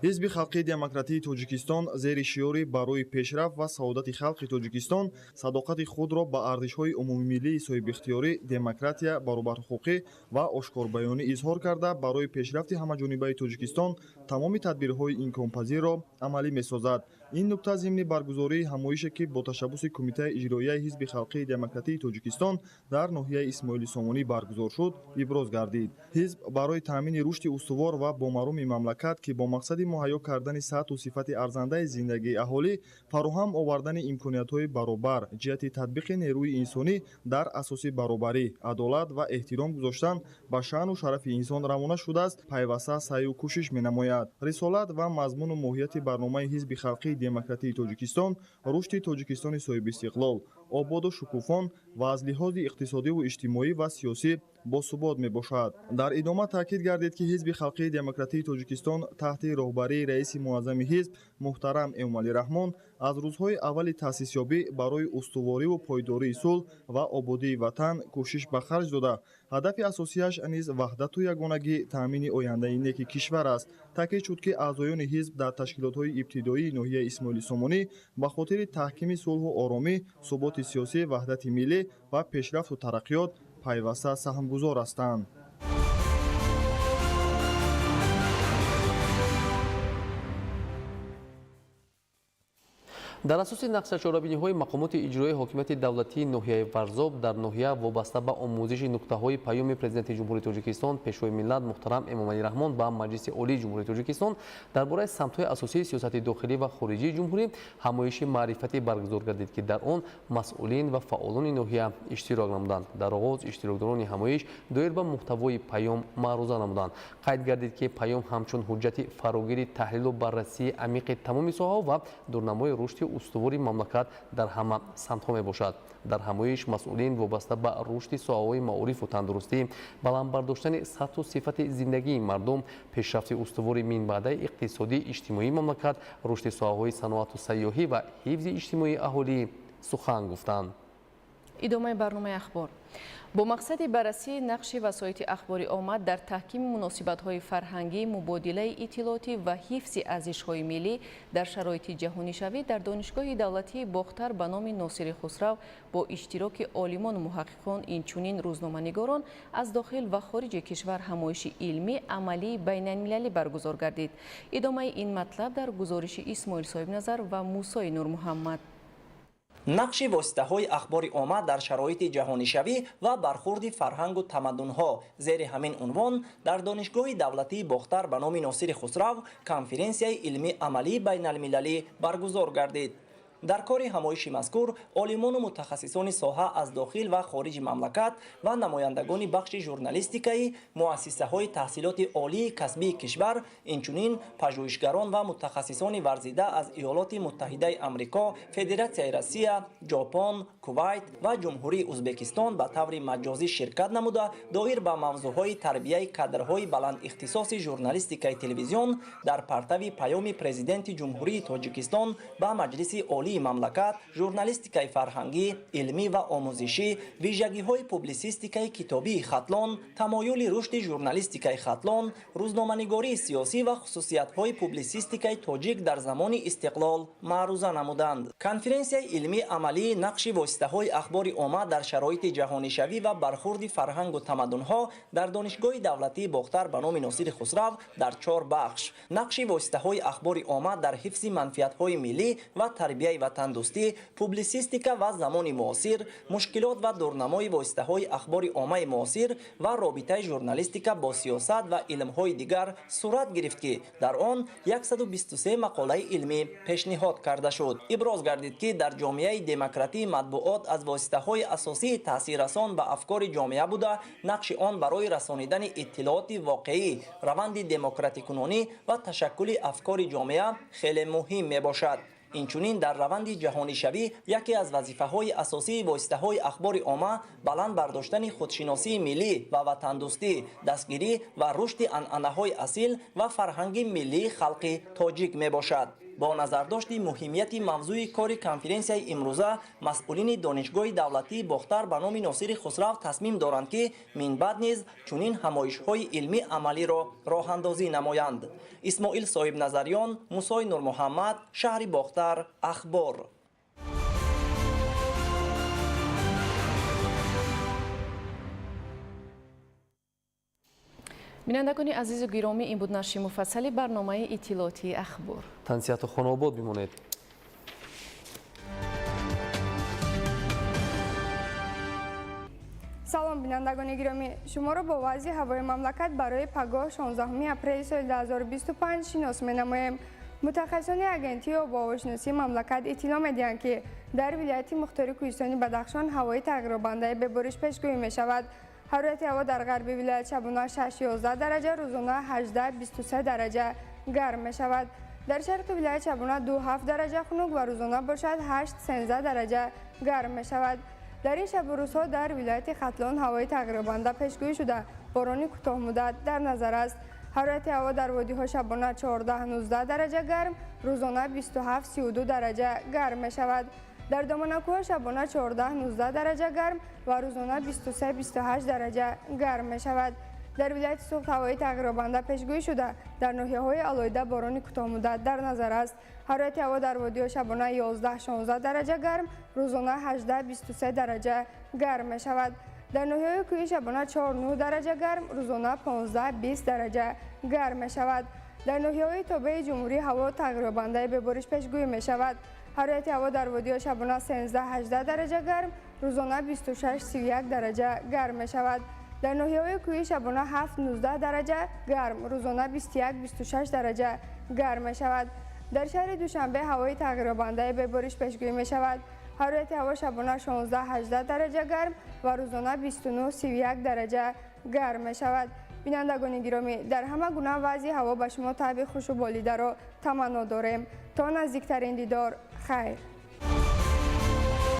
Ҳизби халқии демократии Тоҷикистон зери шиёри барои пешрафт ва саодати халқи Тоҷикистон садоқати худро ба арзишҳои умумимиллии соҳибихтиёрӣ, демократия, баробарҳуқуқӣ ва ошкорбаёнӣ изҳор карда, барои пешрафти ҳамаҷонибаи Тоҷикистон тамоми тадбирҳои имконпазирро амалӣ месозад. Ин нукта зимни баргузории ҳамоише, ки бо ташаббуси Кумитаи иҷроияи Ҳизби халқии демократии Тоҷикистон дар ноҳияи Исмоили Сомонӣ баргузор шуд, иброз гардид. Ҳизб барои таъмини рушди устувор ва бомаруми мамлакат, ки бо мақсади муҳайё кардани сатҳу сифати арзандаи зиндагии аҳолӣ, фароҳам овардани имкониятҳои баробар ҷиҳати татбиқи нерӯи инсонӣ дар асоси баробарӣ, адолат ва эҳтиром гузоштан ба шаъну шарафи инсон равона шудааст, пайваста саъю кӯшиш менамояд. Рисолат ва мазмуну моҳияти барномаи Ҳизби халқии демократии Тоҷикистон рушди Тоҷикистони соҳибистиқлол, ободу шукуфон ва аз лиҳози иқтисодиву иҷтимоӣ ва сиёсӣ босубот мебошад. Дар идома таъкид гардид, ки Ҳизби халқии демократии Тоҷикистон таҳти роҳбарии раиси муаззами ҳизб муҳтарам Эмомалӣ Раҳмон аз рӯзҳои аввали таъсисёбӣ барои устувориву пойдории сулҳ ва ободии ватан кӯшиш ба харҷ дода, ҳадафи асосияш низ ваҳдату ягонагӣ, таъмини ояндаи неки кишвар аст. Таъкид шуд, ки аъзоёни ҳизб дар ташкилотҳои ибтидоии ноҳияи Исмоили Сомонӣ ба хотири таҳкими сулҳу оромӣ, суботи сиёсӣ, ваҳдати миллӣ ва пешрафту тараққиёт пайваста саҳмгузор ҳастанд. Дар асоси нақшачорабиниҳои мақомоти иҷроии ҳокимияти давлатии ноҳияи Варзоб дар ноҳия вобаста ба омӯзиши нуқтаҳои паёми Президенти Ҷумҳурии Тоҷикистон, Пешвои миллат муҳтарам Эмомалӣ Раҳмон ба Маҷлиси Олии Ҷумҳурии Тоҷикистон дар бораи самтҳои асосии сиёсати дохилӣ ва хориҷии ҷумҳурӣ ҳамоиши маърифатӣ баргузор гардид, ки дар он масъулин ва фаъолони ноҳия иштирок намуданд. Дар оғоз иштирокдорони ҳамоиш доир ба муҳтавои паём маъруза намуданд. Қайд гардид, ки паём ҳамчун ҳуҷҷати фарогири таҳлилу баррасии амиқи тамоми соҳаҳо ва дурнамои рушди устувори мамлакат дар ҳама самтҳо мебошад. Дар ҳамоиш масъулин вобаста ба рушди соҳаҳои маорифу тандурустӣ, баланд бардоштани сатҳу сифати зиндагии мардум, пешрафти устувори минбаъдаи иқтисодии иҷтимоии мамлакат, рушди соҳаҳои саноату сайёҳӣ ва ҳифзи иҷтимоии аҳолӣ сухан гуфтанд. Идомаи барномаи ахбор. Бо мақсади баррасии нақши васоити ахбори омма дар таҳкими муносибатҳои фарҳангӣ, мубодилаи иттилоотӣ ва ҳифзи арзишҳои миллӣ дар шароити ҷаҳонишавӣ дар Донишгоҳи давлатии Бохтар ба номи Носири Хусрав бо иштироки олимону муҳаққиқон, инчунин рӯзноманигорон аз дохил ва хориҷи кишвар ҳамоиши илмӣ амалии байналмилалӣ баргузор гардид. Идомаи ин матлаб дар гузориши Исмоил Соҳибназар ва Мусои Нурмуҳаммад. Нақши воситаҳои ахбори омма дар шароити ҷаҳонишавӣ ва бархурди фарҳангу тамаддунҳо. Зери ҳамин унвон дар Донишгоҳи давлатии Бохтар ба номи Носири Хусрав конференсияи илмӣ амалии байналмилалӣ баргузор гардид. Дар кори ҳамоиши мазкур олимону мутахассисони соҳа аз дохил ва хориҷи мамлакат ва намояндагони бахши журналистикаи муассисаҳои таҳсилоти олии касбии кишвар, инчунин пажӯҳишгарон ва мутахассисони варзида аз Иёлоти Муттаҳидаи Амрико, Федератсияи Россия, Ҷопон, Кувайт ва Ҷумҳурии Узбекистон ба таври маҷозӣ ширкат намуда, доир ба мавзӯъҳои тарбияи кадрҳои баландихтисоси журналистикаи телевизион дар партави паёми Президенти Ҷумҳурии Тоҷикистон ба Маҷлиси Олии мамлакат, журналистикаи фарҳангӣ, илмӣ ва омӯзишӣ, вижагиҳои публисистикаи китобии Хатлон, тамоюли рушди журналистикаи Хатлон, рӯзноманигории сиёсӣ ва хусусиятҳои публисистикаи тоҷик дар замони истиқлол маъруза намуданд. Конференсияи илмӣ амалии нақши воситаҳои ахбори омма дар шароити ҷаҳонишавӣ ва бархурди фарҳангу тамаддунҳо дар Донишгоҳи давлатии Бохтар ба номи Носири Хусрав дар чор бахш: нақши воситаҳои ахбори омма дар ҳифзи манфиатҳои миллӣ ва тарбияи ватандӯстӣ, публисистика ва замони муосир, мушкилот ва дурнамои воситаҳои ахбори оммаи муосир ва робитаи журналистика бо сиёсат ва илмҳои дигар сурат гирифт, ки дар он 123 мақолаи илмӣ пешниҳод карда шуд. Иброз гардид, ки дар ҷомеаи демократӣ матбуот аз воситаҳои асосии таъсиррасон ба афкори ҷомеа буда, нақши он барои расонидани иттилооти воқеӣ, раванди демократикунонӣ ва ташаккули афкори ҷомеа хеле муҳим мебошад. Инчунин дар раванди ҷаҳонишавӣ яке аз вазифаҳои асосии воситаҳои ахбори омма баланд бардоштани худшиносии миллӣ ва ватандӯстӣ, дастгирӣ ва рушди анъанаҳои асил ва фарҳанги миллии халқи тоҷик мебошад. Бо назардошти муҳимияти мавзӯи кори конференсияи имрӯза масъулини Донишгоҳи давлатии Бохтар ба номи Носири Хусрав тасмим доранд, ки минбаъд низ чунин ҳамоишҳои илмӣ амалиро роҳандозӣ намоянд. Исмоил Соҳибназарён, Мусои Нурмуҳаммад, шаҳри Бохтар, Ахбор. Бинандагони азизу гиромӣ, ин буд нашри муфассали барномаи иттилоотии Ахбор. Тансиҳату хонаобод бимонед. Салом, бинандагони гиромӣ, шуморо бо вазъи ҳавои мамлакат барои пагоҳ 16 апрели соли 2025 шинос менамоем. Мутахассисони агентии обуҳавошиносии мамлакат иттилоъ медиҳанд, ки дар вилояти мухтори кӯҳистони Бадахшон ҳавои тағйиробандаи бебориш пешгӯӣ мешавад. Ҳарорати ҳаво дар ғарби вилоят шабона 6-11 дараҷа, рӯзона 18-23 дараҷа гарм мешавад. Дар шарқи вилоят шабона 2-7 дараҷа хунук ва рӯзона бошад 8-13 дараҷа гарм мешавад. Дар ин шабу рӯзҳо дар вилояти Хатлон ҳавои тағйиробанда пешгӯӣ шуда, борони кӯтоҳмуддат дар назар аст. Ҳарорати ҳаво дар водиҳо шабона 14-19 дараҷа гарм, рӯзона 27-32 дараҷа гарм мешавад. Дар доманакӯҳ шабона 14-19 дараҷа гарм ва рӯзона 23-28 дараҷа гарм мешавад. Дар вилояти Суғд ҳавои тағйиробанда пешгӯӣ шуда, дар ноҳияҳои алоҳида борони кӯтоҳмуддат дар назар аст. Ҳарорати ҳаво дар водиҳо шабона 11-16 дараҷа гарм, рӯзона 18-23 дараҷа гарм мешавад. Дар ноҳияҳои кӯҳӣ шабона 4-9 дараҷа гарм, рӯзона 15-20 дараҷа гарм мешавад. Дар ноҳияҳои тобеи ҷумҳурӣ ҳаво тағйиробандаи бебориш пешгӯӣ мешавад. Ҳарорати ҳаво дар водиҳо шабона 13-18 дараҷа гарм, рӯзона 26-31 дараҷа гарм мешавад. Дар ноҳияҳои кӯҳӣ шабона 7-19 дараҷа гарм, рӯзона 21-26 дараҷа гарм мешавад. Дар шаҳри Душанбе ҳавои тағйирёбандаи бебориш пешгӯӣ мешавад. Ҳарорати ҳаво шабона 16-18 дараҷа гарм ва рӯзона 29-31 дараҷа гарм мешавад. Бинандагони гиромӣ, дар ҳама гуна вазъи ҳаво ба шумо табъи хушу болидаро таманно дорем. То наздиктарин дидор, хайр.